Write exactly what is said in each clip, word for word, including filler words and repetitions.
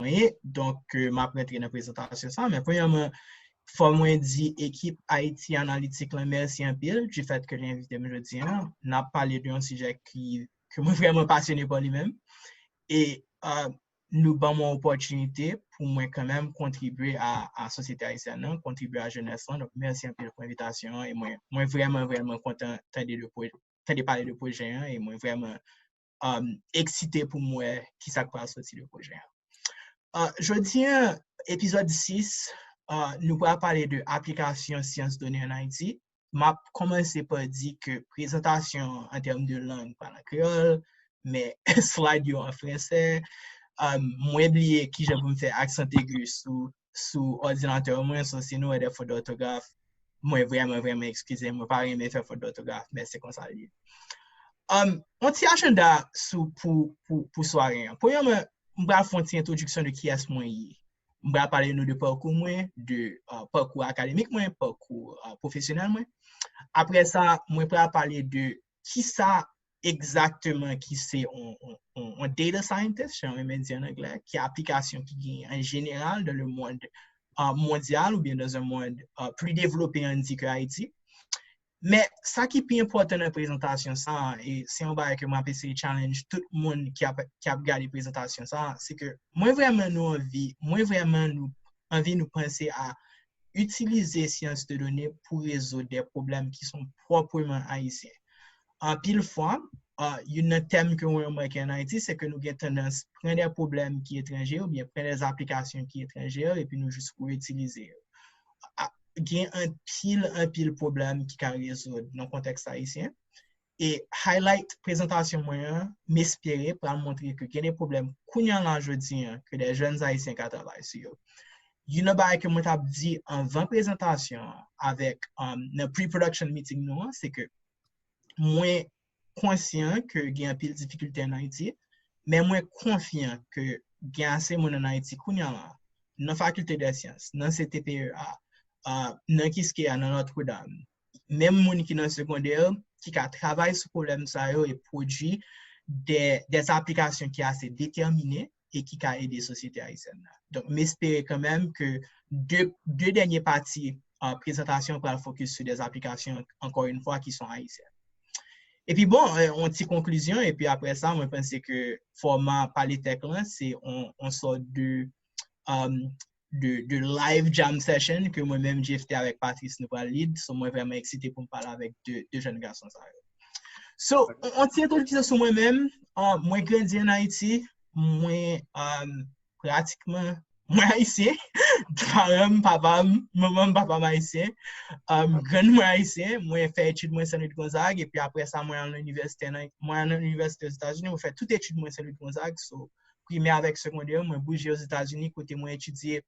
mwen ye. Donk, euh, m ap rantre nan prezantasyon sa. Men premyèman, fò mwen di ekip Haiti Analytic lan mèsi anpil du fait que li envite m jodi an. N ap pale de yon sijè ki, ke mwen vrèman pasyone pa li menm. E euh, nou ban mwen opòtinite pou mwen kanmenm kontribye a, a sosyete ayisyèn nan, kontribye a jenès lan. Donk, mèsi anpil pou envitasyon an e mwen, mwen vrèman, vrèman kontan tande de pwojè, tande pale de pwojè an e mwen vrèman um, eksite pou m wè ki sa k pral soti de pwojè an. Uh, jodi an, epizòd sis, uh, nou pral pale de aplikasyon syans done an Ayiti. M ap kòmanse pa di ke prezantasyon an an tèm de lang pral an kreyòl, men slide yo an fransè. Um, mwen bliye kijan pou m fè aksan aigu sou, sou òdinatè mwen, so si nou wè de fot dòtograf, mwen vrèman, vrèman eskize, mwen pa renmen fè fot dòtograf, men se konsa l ye. Um, yon ti ajanda sou, pou, pou, pou sware an. Premyèman, m pral fè yon ti entwodiksyon de kiyès mwen ye. M pral pale nou de pakou mwen, de uh, pakou akademik mwen, pakou uh, pwofesyonèl mwen. Apre sa, mwen pral pale de kisa egzakteman ki se yon, yon, yon, yon data scientist, jan renmen di an anglè, ki aplikasyon ki gen an jeneral dans le monde uh, mondial ou bien dans un monde uh, plus développé, an di ke Ayiti. Men sa ki pi enpòtan nan prezantasyon sa a, e se yon bagay ke m ap eseye challenge tout moun ki ap, ki ap gade prezantasyon sa a, se ke mwen vrèman nou anvi, mwen vrèman nou anvi nou panse a itilize syans de done pou rezoud de pwoblèm ki son pwòpman ayisyen. Anpil fwa, uh, youn nan tèm ke mwen remake an Ayiti, se ke nou gen tandans pran de pwoblèm ki etranje oubyen pran de aplikasyon ki etranje epi nou jis reitilize yo. Gen anpil, anpil pwoblèm ki ka rezoud nan kontèks ayisyen. E highlight prezantasyon mwen an, m espere pral montre ke gen de pwoblèm kounye a la jodi an ke de jèn ayisyen ka travay sou yo. Youn nan bagay ke mwen t ap di anvan prezantasyon an avèk um, nan pre-production meeting nou an, se ke mwen konsyan ke gen anpil difikilte an Ayiti, men mwen konfyan ke gen ase moun an Ayiti kounye a la, nan Faculté des Sciences, nan C T P E A, uh, nan Kiskeya, nan Notre Dame, menm moun ki nan segondè, ki ka travay sou pwoblèm sa yo e pwodui de, de aplikasyon ki ase detèmine e ki ka ede sosyete ayisyèn nan. Donk, m espere kanmenm ke de, de dènye pati uh, prezantasyon pral fokis sou de aplikasyon, ankò yon fwa, ki son ayisyèn. Epi bon, yon ti konklizyon, epi apre sa, mwen panse ke fòma Pale Tech lan, se yon, yon sòt de, um, de, de live jam session ke mwen menm Jeff te avèk Patrice nou pral lead. So mwen vrèman eksite pou m pale avèk de, de jèn gason sa yo. So, yon ti entwodiksyon sou mwen menm. Uh, mwen grandi an Ayiti. Mwen um, pratikman mwen ayisyen. Paran m, papa m, manman m, papa m ayisyen. Um, grann mwen ayisyen. Mwen fè etid mwen Saint Louis Gonzague. Epi apre sa, mwen al nan inivèsite, mwen al nan inivèsite Ozetazini. Mwen fè tout etid mwen Saint Louis Gonzague. So, primè avèk segondè, mwen bouje Ozetazini kote mwen etidye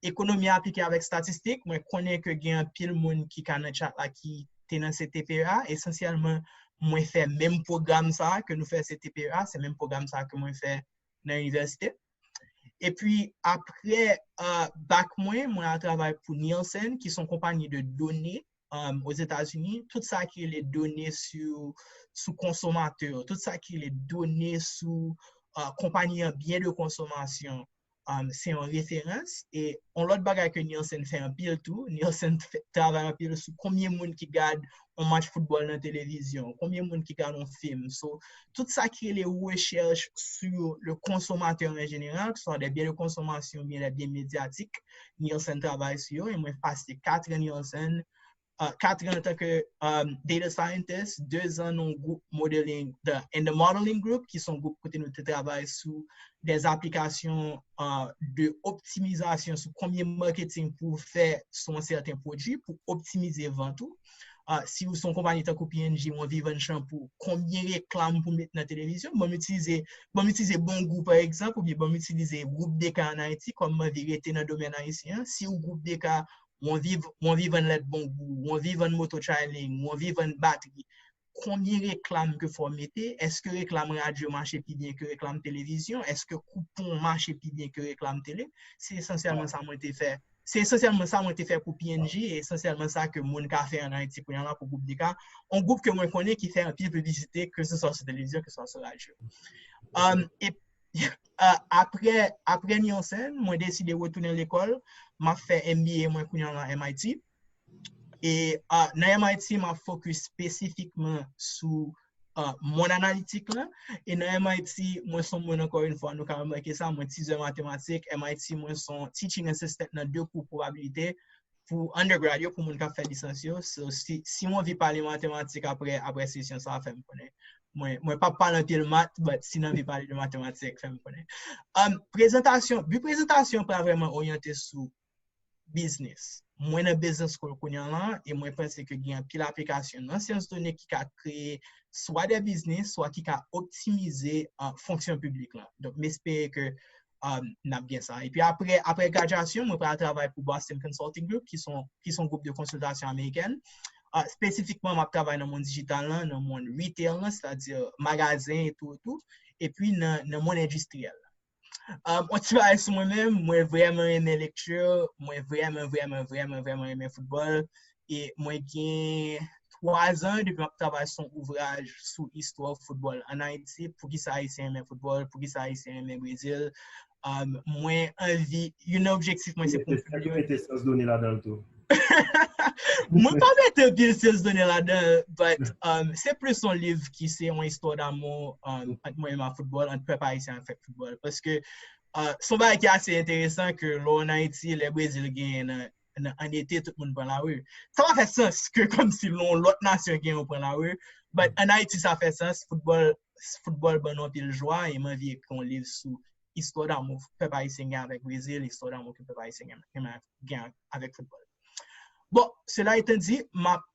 ekonomi aplike avèk estatistik. Mwen konnen ke gen anpil moun ki ka nan chat la ki te nan C T P E A. Esansyèlman, mwen fè menm pwogram sa a ke nou fè C T P E A, se menm pwogram sa a ke mwen fè nan inivèsite. Epi apre uh, bak mwen, mwen al travay pou Nielsen, ki se yon konpayi de done um, Ozetazini, tout sa ki rele done sou, sou konsomatè, tout sa ki rele done sou uh, konpayi an byen de konsomasyon, um, se yon referans. E yon lòt bagay ke Nielsen fè anpil tou, Nielsen travay anpil sou konbyen moun ki gad yon match foutbòl nan televizyon, konbyen moun ki gad yon fim. So, tout sa ki rele rechèch sou le consommateur en général, ki swa de byen de konsomasyon oubyen de byen medyatik, Nielsen travay sou yo, e mwen pase kat an Nielsen, uh, kat an antanke um, data scientist, de zan nan gwoup modeling, the, in the modeling group, ki se yon gwoup kote nou te travay sou de aplikasyon uh, de optimizasyon sou konbyen marketing pou fè sou yon sèten pwodui, pou optimize vant ou. Uh, si ou se yon konpayi tankou P and G, ou anvi vann chanpou, konbyen reklam pou met nan televizyon? Ban m itilize, ban m itilize Bongou, pa egzanp, oubyen ban m itilize Gwoup D K an Ayiti, kòm m anvi rete nan domèn ayisyen an. Si ou Gwoup D K, ou anvi, ou anvi vann lèt Bongou, ou anvi vann moto Trilinkh, ou anvi vann batri, konbyen reklam ke fò w mete? Èske reklam radyo mache pi byen ke reklam televizyon? Èske koupon mache pi byen ke reklam tele? Se esansyèlman sa mwen te fè. Se esansyèlman sa mwen te fè pou P and G, e esansyèlman sa ke moun ka fè an Ayiti kounye a la pou gwoup D K. Yon gwoup ke mwen konnen ki fè anpil piblisite, ke se swa sou televizyon, ke se swa sou radyo. Um, e uh, apre, apre Nielsen, mwen deside retounen lekòl. M ap fè M B A mwen kounye a nan M I T. E uh, nan M I T, m ap focus spesifikman sou uh, mond analitik lan. E nan M I T, mwen se yon moun, ankò yon fwa, nou ka remake sa, mwen tizè matematik. M I T, mwen se yon teaching assistant nan de kou pwobabilite pou undergrad yo, pou moun k ap fè lisans yo. So, si, si w anvi pale matematik apre, apre sesyon sa, fè m konnen. Mwen, mwen p ap pale anpil mat, but si n anvi pale de matematik, fè m konnen. Um, prezantasyon, bi prezantasyon pa vrèman oryante sou business. Mwen nan business school kounye a la, e mwen panse ke gen anpil aplikasyon nan syans done ki ka kreye swa de biznis, swa ki ka optimize uh, fonksyon piblik lan. Donk, m espere ke um, n ap gen sa. Epi apre, apre gradyasyon, mwen pral travay pou Boston Consulting Group, ki son, ki son gwoup de konsiltasyon amerikèn. Uh, spesifikman, m ap travay nan mond dijital lan, nan mond retail lan, sètadi magazen etou, etou, epi nan, nan mond endistriyèl. Um, on ti bagay sou mwen menm, mwen vrèman renmen lekti, mwen vrèman, vrèman, vrèman, vrèman renmen foutbòl. E mwen gen twa zan depi m ap travay sou yon ouvraj sou istwa foutbòl ann Ayiti, poukisa Ayisyen renmen foutbòl, poukisa Ayisyen renmen Brezil. Um, mwen anvi, youn nan objektif mwen se pou... Sa ki mete syans done ladan l tou. Mwen pa mete anpil syans done ladan, but um, se plis yon liv ki se yon istwa damou um, ant mwen menm ak foutbòl, ant pèp ayisyen avèk foutbòl. Paske uh, se yon bagay ki ase enteresan ke lè w ann Ayiti, lè Brezil genyen nan, nan, an ete, tout moun pran lari. Sa pa fè sans ke kòmsi lè yon lòt nasyon genyen, ou pran lari. But ann Ayiti, sa fè sans. Foutbòl, foutbòl ban nou anpil jwa, e m anvi ekri yon liv sou istwa damou pèp ayisyen gen avèk Brezil, istwa damou ke pèp ayisyen gen, gen, gen avèk foutbòl. Bon, cela étant dit, m ap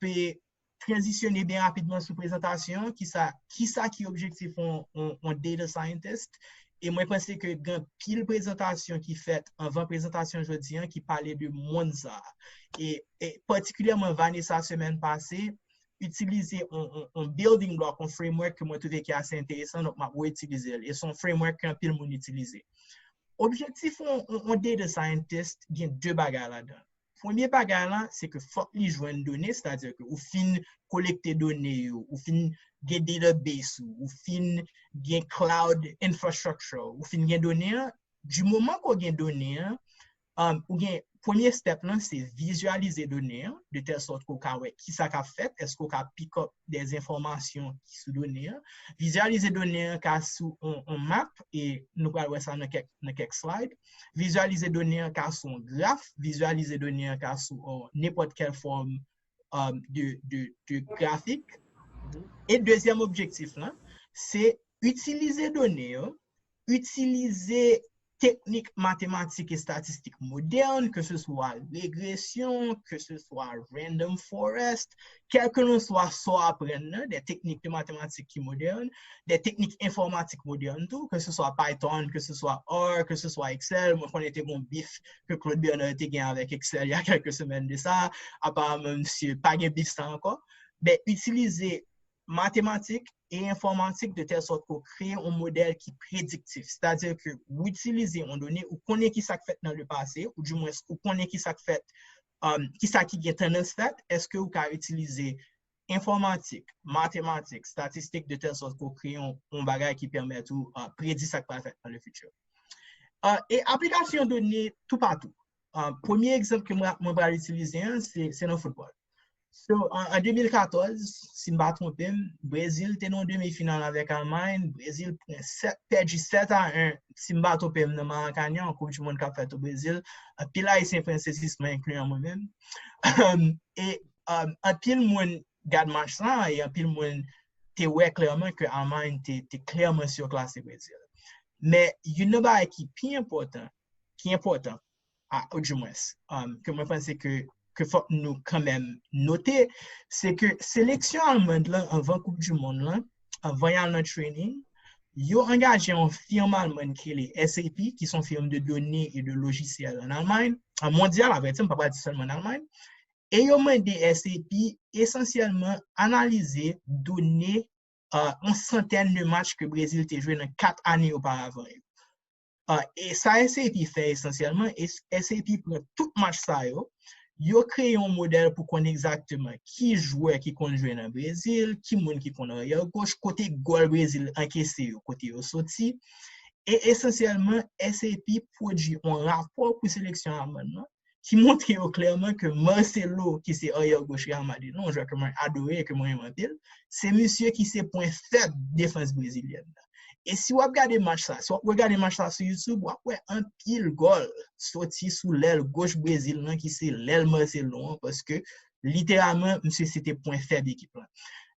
tranzisyone byen rapidman sou prezantasyon, kisa, kisa ki objektif yon, yon, yon data scientist. E mwen panse ke gen pil prezantasyon ki fèt anvan prezantasyon jodi an ki pale de mond sa. E, e patikilyèman Vanessa semèn pase itilize yon, yon, yon building block, yon framework ke mwen twouve ki ase enteresan, donk m ap reitilize l. E se yon framework ke anpil moun itilize. Objektif yon, yon, yon data scientist gen de bagay ladan. Premye bagay la, se ke fòk li jwenn done, sètadi ke ou fin kolekte done yo, ou fin gen database ou, ou fin gen cloud infrastructure, ou fin gen done an, di moman ke w gen done an, um, ou gen premye step lan, se vizyalize done an, de tèl sòt ke w ka wè kisa k ap fèt, èske w ka pick up de enfòmasyon ki sou done an. Vizyalize done an ka sou on, on map, e nou pral wè sa nan kèk, nan kèk slide. Vizyalize done an ka sou yon graf, vizyalize done an ka sou uh, nenpòt kèl fòm um, de, de, de grafik. E dezyèm objektif lan, se itilize done yo, itilize teknik matematik e estatistik modèn, ke se swa regresyon, ke se swa random forest, kèlkelanswa sa w aprann nan, de teknik de matematik ki modèn, de teknik enfòmatik modèn tou, ke se swa Python, ke se swa R, ke se swa Excel. Mwen konnen te gen yon bif ke Claude Bernard te gen avèk Excel il y a quelques semaines de ça. Aparaman, misye pa gen bif sa ankò. Ben, itilize matematik e enfòmatik de tèl sòt ke w kreye yon modèl ki prediktif. Sètadi ke w itilize yon done, ou konnen ki sa k fèt nan le pase, ou di mwens ou konnen ki sa k fèt, um, ki sa ki gen tandans fèt, èske ou ka itilize enfòmatik, matematik, estatistik de tèl sòt ke w kreye yon, yon bagay ki pèmèt ou uh, predi sa k pral fèt nan le futur. Uh, e aplikasyon done toupatou. Uh, premye egzanp ke mwen, mwen pral itilize an, se, se nan foutbòl. So, an, an de mil katòz, si m pa twonpe m, Brezil te nan yon demi final avèk Almay. Brezil pran sèt, pèdi sèt a en, si m pa twonpe m, nan Maracanã, an Koup di Mond k ap fèt o Brezil. Anpil Ayisyen pran sezisman, enkliyan mwen menm. Um, e um, anpil moun gad match sa, e anpil moun te wè klèman ke Almay te, te klèman siklase Brezil. Men, youn nan bagay ki pi enpòtan, ki enpòtan, a, ou di mwens, um, ke mwen panse ke, ke fòk nou kanmenm note, se ke seleksyon almand lan anvan Koup di Mond lan, anvan y al nan training, yo angaje yon firm almand ki rele S A P, ki se yon firm de done e de lojisyèl an Almay, an mondyal, avrèdi, m pa pral di sèlman an Almay, e yo mande S A P esansyèlman analize done uh, yon santèn de match ke Brezil te jwe nan kat ane oparavan yo. Uh, e sa S A P fè esansyèlman, S A P pran tout match sa yo, yo kreye yon modèl pou konn egzakteman ki jwè ki konn jwe nan Brezil, ki moun ki konn aryè goch, kote gòl Brezil ankese yo, kote yo soti. E esansyèlman, S A P pwodui yon rapò pou seleksyon Almann nan ki montre yo klèman ke Marcelo, ki se aryè goch Real Madrid, yon jwè ke mwen adore e ke mwen renmen anpil, se misye ki se pwen fèb defans brezilyèn nan. E si w ap gade match sa, si w ap regade match sa sou YouTube, w ap wè anpil gòl soti sou lèl goch Brezil nan, ki se lèl Marcelo an, paske literalman, misye se te pwen fèb ekip lan.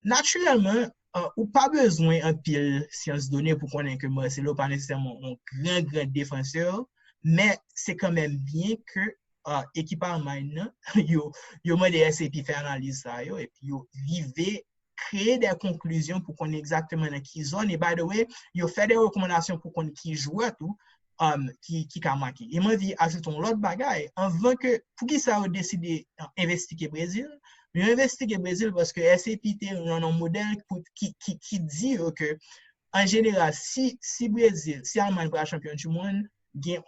Natirèlman, uh, ou pa bezwen anpil syans done pou konnen ke Marcelo pa nesesèman yon gran, gran defansè, men se kanmenm byen ke uh, ekip Almay nan, yo, yo mande S A P fè analiz sa yo, epi yo rive kreye de konklizyon pou konnen egzakteman nan ki zòn. E by the way, yo fè de rekòmandasyon pou konn ki jwè tou um, ki, ki ka make. E m anvi ajoute yon lòt bagay. Anvan ke, poukisa yo deside uh, envestige Brezil? Yo envestige Brezil paske S A P te rann yon modèl pou, ki, ki, ki di yo ke, an jeneral, si, si Brezil, si Almay pral chanpyon du mond, gen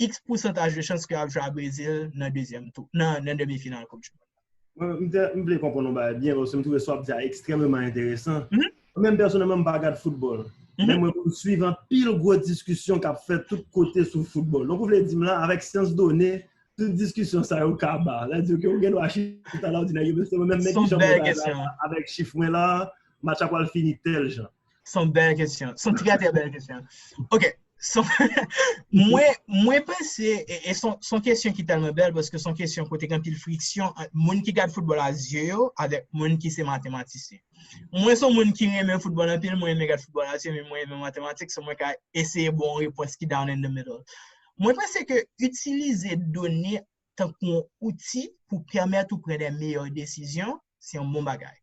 X pousantaj de chans ke y ap jwe a Brezil nan dezyèm tou, nan, nan demi final Koup du Mond. Mwen, m te- m vle konprann yon bagay byen, paske m twouve sa w ap di a ekstrèmeman enteresan. Mwen menm pèsonèlman, m pa gad foutbòl. Men mwen konn swiv anpil gwo diskisyon k ap fèt tout kote sou foutbòl. Donk, ou vle di m la, avèk syans done, tout diskisyon sa yo kaba. Sa vle di ke ou gen dwa chita la, ou di nèg yo, mesye, mwen menm, men kijan mwen pral avèk chif mwen la, match la pral fini tèl jan. Se yon bèl kesyon. Se yon trè, trè bèl kesyon. Ok. So, mwen, mwen panse, e, e se yon kesyon ki tèlman bèl, paske se yon kesyon kote gen anpil friksyon ant moun ki gad foutbòl a zye yo avèk moun ki se matematisyen. Mwen se yon moun ki renmen foutbòl anpil, mwen renmen gad foutbòl a zye, men mwen renmen matematik, so mwen ka eseye ba w yon repons ki down in the middle. Mwen panse ke itilize done tankou yon outi pou pèmèt ou pran de meyè desizyon, se yon bon bagay.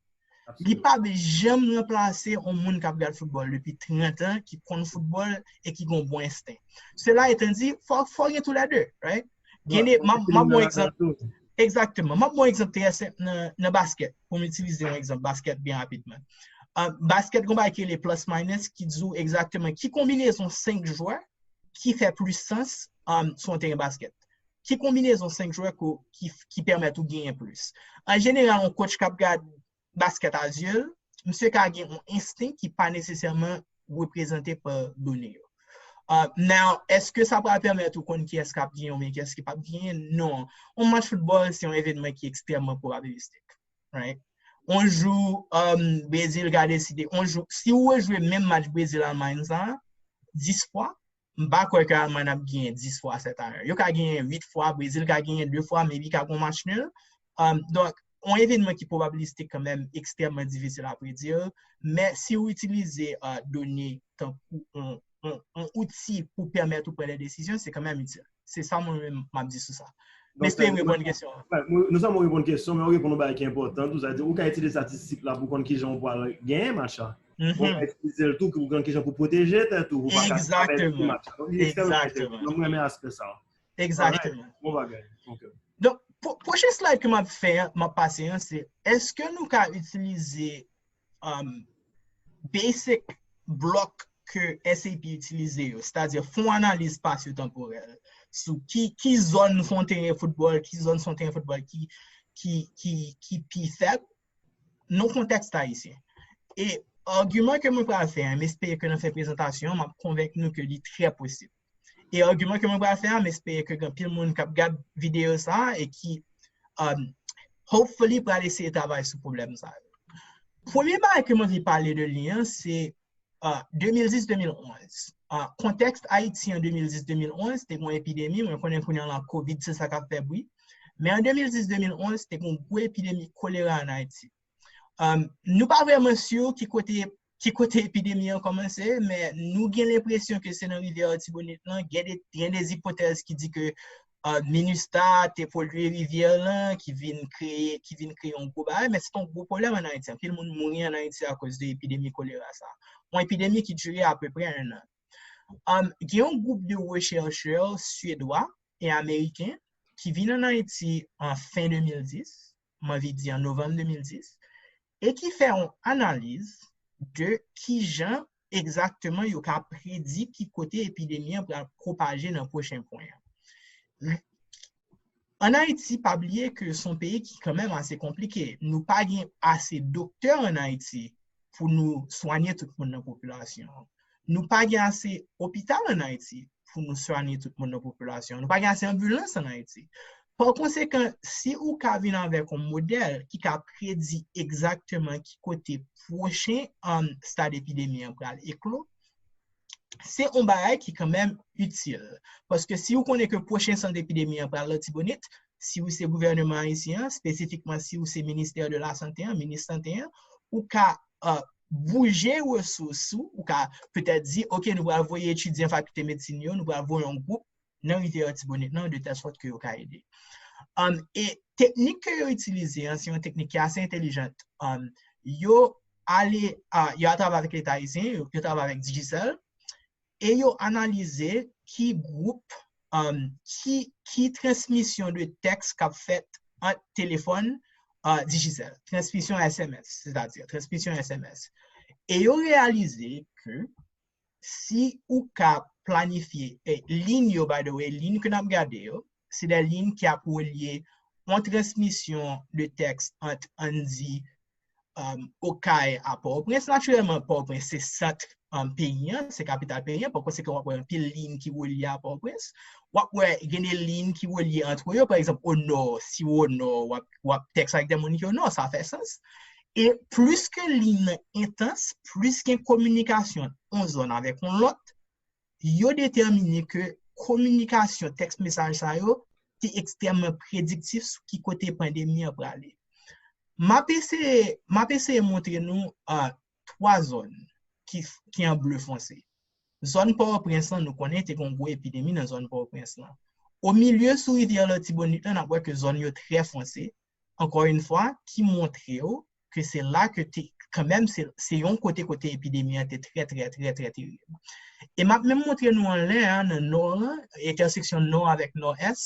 Li p ap janm ranplase yon moun k ap gad foutbòl depi trant an, ki konn foutbòl e ki gen yon bon ensten. Sela etan di, fò, fò gen toulède, right? Gen de, m ap, m ap ba w egzanp. Egzakteman. M ap ba w egzanp trè senp nan, nan baskèt, pou m itilize yon egzanp baskèt byen rapidman. Uh, baskèt, gen yon bagay ki rele plus minus, ki di w egzakteman ki konbinezon senk jwè ki fè plis sans um, sou yon teren baskèt. Ki konbinezon senk jwè ki, ki pèmèt ou genyen plis? An jeneral, yon coach k ap gad baskèt a zye l, misye ka gen yon ensten ki pa nesesèman reprezante pa done yo. Uh, now, èske sa pral pèmèt ou konn kiyès k ap genyen oubyen kiyès ki p ap genyen? Non. Yon match foutbòl, se yon evènman ki ekstrèmman probabilistik. Right? Yon jou, um, Brezil ka deside, yon jou, si w rejwe menm match Brezil-Almay sa, dis fwa, m pa kwè ke Almay ap genyen dis fwa sèt a en. Yo ka genyen uit fwa, Brezil ka genyen de fwa, maybe ka gen yon match nul. Um, donk, yon evènman ki probabilistik kanmenm, ekstrèmman difisil a predi, men si w itilize uh, done tankou yon, yon, yon outi pou pèmèt ou pran de desizyon, se kanmenm itil. Se sa mwen menm m ap di sou sa. M espere m reponn kesyon an. Non sèlman w reponn kesyon, men w reponn yon bagay ki enpòtan tou. Sa vle di, ou ka itilize estatistik la pou konn kijan w pral genyen match la. Ou ka itilize l tou pou konn kijan pou pwoteje tèt ou, pou pa ka pèdi match la. Donk, li ekstrèmman enteresan. Mwen renmen aspè sa a. Egzakteman. Bon bagay. Donk, pwochen slide ke m ap fè, m ap pase an, se èske nou ka itilize um, basic blòk ke S A P itilize yo, sètadi fè yon analiz espasyo-tanporèl sou ki, ki zòn sou yon teren foutbòl, ki zòn sou yon teren foutbòl ki, ki, ki, ki pi fèb nan kontèks ayisyen. E agiman ke mwen pral fè an, m espere ke nan fen prezantasyon an, m ap konvenk nou ke li trè posib. E agiman ke mwen pral fè a, m espere ke gen anpil moun k ap gad videyo sa a e ki, um, hopefully, pral eseye travay sou pwoblèm sa yo. Premye bagay ke m anvi pale de li an, se uh, de mil dis de mil onz. Uh, kontèks Ayiti an de mil dis de mil onz, te gen yon epidemi, mwen konnen kounye a la COVID se sa k ap fè bri. Men an de mil dis de mil onz, te gen yon gwo epidemi kolera an Ayiti. Um, nou pa vrèman si ki kote ki kote epidemi an kòmanse, men nou gen lenpresyon ke se nan rivyè Latibonit lan, gen de, gen de ipotèz ki di ke uh, Minustah te polye rivyè lan, ki vin kreye, ki vin kreye yon gwo bagay, men se te yon gwo pwoblèm an Ayiti. Anpil moun mouri an Ayiti akoz de epidemi kolera sa. Yon epidemi ki dire apeprè en an. Um, gen yon gwoup de rechèchè swedwa e ameriken ki vin an Ayiti an fen de mil dis, m anvi di an novanm de mil dis, e ki fè yon analiz de kijan egzakteman yo ka predi ki kote epidemi an pral pwopaje nan pwochen pwen an. An Ayiti, pa bliye ke se yon peyi ki kanmenm ase konplike. Nou pa gen ase doktè an Ayiti pou nou swanye tout moun nan popilasyon an. Nou pa gen ase opital ann Ayiti pou nou swanye tout moun nan popilasyon an. Nou pa gen ase anbilans ann Ayiti. Pa konsekan, si ou ka vin avèk yon modèl ki ka predi egzakteman ki kote pwochen um, stad epidemi an pral eklo, se yon bagay ki kanmenm itil. Paske si ou konnen ke pwochen sant epidemi an pral Latibonit, si ou se gouvèneman ayisyen an, espesifikman si ou se ministè de la sante an, minis sante an, ou ka uh, bouje resous ou, ou ka petèt di, ok, nou pral voye etidyan fakilte medsin yo, nou pral voye yon gwoup nan rivyè Latibonit nan, de tèl sòt ke yo ka ede. Um, e teknik ke yo itilize an, se yon teknik ki ase entelijant. Um, yo ale, uh, yo travay avèk Leta ayisyen, yo, yo travay avèk Digicel, e yo analize ki gwoup, um, ki, ki transmisyon de tèks k ap fèt ant telefòn uh, Digicel, transmisyon S M S, sètadi transmisyon S M S. E yo reyalize ke si ou ka planifye, e liy yo, by the way, liy ke n ap gade yo, se de liy ki ap relye yon transmisyon de tèks ant, ann di, um, Okay a Pòtoprens. Natirèlman, Pòtoprens se sant um, peyi an, se kapital peyi an, pa konsekan w ap wè anpil liy ki relye a Pòtoprens. W ap wè gen de liy ki relye ant yo, pa egzanp, o nò, si w o nò, w ap, w ap tèks ak de moun ki o nò, sa fè sans. E plis ke liy nan entans, plis gen kominikasyon yon zòn avèk yon lòt, yo detèmine ke kominikasyon tèks mesaj sa yo te ekstrèmman prediktif sou ki kote pandemi an prale. M ap eseye, m ap eseye montre nou uh, twa zòn ki, ki an ble fonse. Zòn Pòtoprens lan, nou konnen te gen yon gwo epidemi nan zòn Pòtoprens lan. O milye sou rivyè Latibonit lan, n ap wè ke zòn yo trè fonse, ankò yon fwa, ki montre w ke se la ke te, kanmenm, se, se yon kote kote epidemi an te trè, trè, trè, trè terib. E m ap menm montre nou anlè a, nan nò an, entèseksyon nò avèk nò-ès,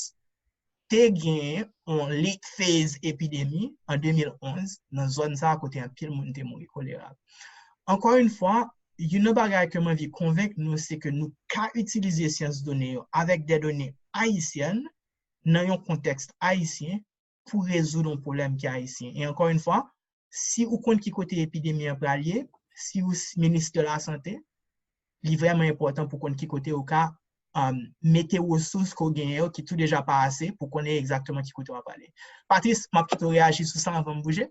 te gen yon late phase epidemi an de mil onz nan zòn sa a kote anpil moun te mouri kolera. Ankò yon fwa, youn nan bagay ke m anvi konvenk nou, se ke nou ka itilize syans done yo avèk de done ayisyèn nan yon kontèks ayisyen pou rezoud yon pwoblèm ki ayisyen. E ankò yon fwa, si ou konn ki kote epidemi an pral ye, si ou minis de la sante, li vrèman enpòtan pou konn ki kote ou ka um, mete resous ke w genyen yo ki tou deja pa ase pou konnen egzakteman ki kote w ap ale. Patrice, m ap kite w reyaji sou sa anvan m bouje.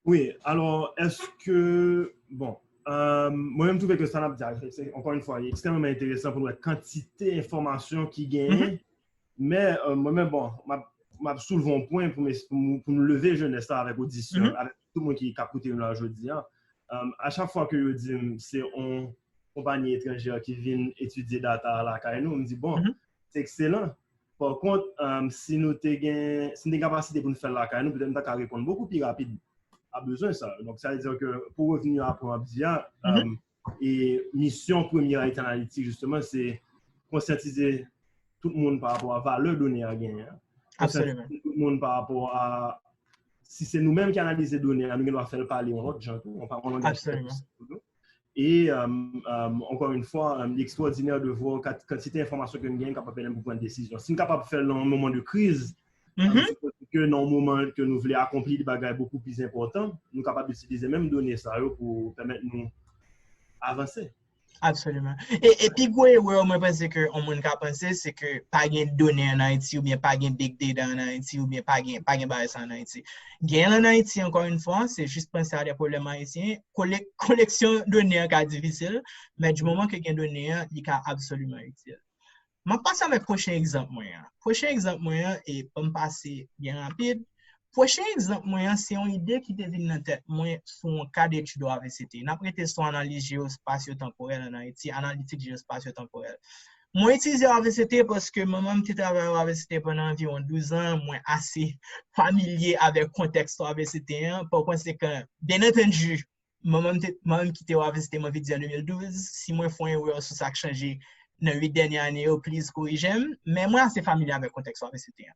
Wi, alò, èske, bon, um, mwen menm twouve ke sa n ap di a, se, ankò yon fwa, li ekstrèmman enteresan pou nou wè kantite enfòmasyon ki genyen, men uh, mwen menm, bon, m ap, m ap soulve yon pwen pou, pou, pou nou leve jenès la avèk odisyon, avèk tout moun ki, k ap koute nou la jodi a. Um, a chak fwa ke yo di m se yon konpayi etranjè ki vin etidye data a lakay nou, m di, bon, se ekselan. Pa kont, um, si nou te gen, si nou te gen kapasite pou nou fè l lakay nou, petèt nou ta ka reponn bokou pi rapid a bezwen sa yo. Donk, sa vle di ke pou revni a pwen w ap di a, um, e misyon premye Haiti Analytics, jisteman, se konsyantize tout moun pa rapò a valè done a genyen an. Konsyantize tout moun pa rapò a si se nou menm ki analize done a, nou gen dwa fè l pale yon lòt jan tou, yon pa yon langaj. E ankò yon fwa, li ekstwòdinè de vwa kantite enfòmasyon ke n genyen kapab pèmèt n pou pran desizyon. Si n kapab fè l nan yon moman de kriz, se paske nan yon moman ke nou vle akonpli de bagay bokou pli enpòtan, nou kapab itilize menm done sa yo pou pèmèt nou avanse. Absoliman. E, e pi gwo erè mwen panse ke yon moun ka panse, se ke pa gen done ann Ayiti, oubyen pa gen big data ann Ayiti, oubyen pa gen, pa gen bagay sa ann Ayiti. Gen l ann Ayiti, ankò yon fwa, se jis panse a de pwoblèm ayisyen. Kolek, koleksyon done an ka difisil, men di moman ke gen done an, li ka absoliman itil. M ap pase avèk pwochen egzanp mwen an. Pwochen egzanp mwen an, e pou m pase byen rapid, pwochen egzanp mwen an, se yon ide ki te vin nan tèt mwen sou yon ka detid O A V C T. N ap rete sou analiz jeyespasyo-tanporèl ann Ayiti, analitik jeyespasyo-tanporèl. Mwen itilize O A V C T paske manman m te travay O A V C T pandan anviwon douz an, mwen ase familye avèk kontèks O A V C T an. Pa konsekan, byen antandi, manman m te, manman m kite O A V C T, m anvi di an de mil douz. Si mwen fè yon erè sou sa k chanje nan uit dènye ane yo, please korije m. Men mwen ase familye avèk kontèks O A V C T an.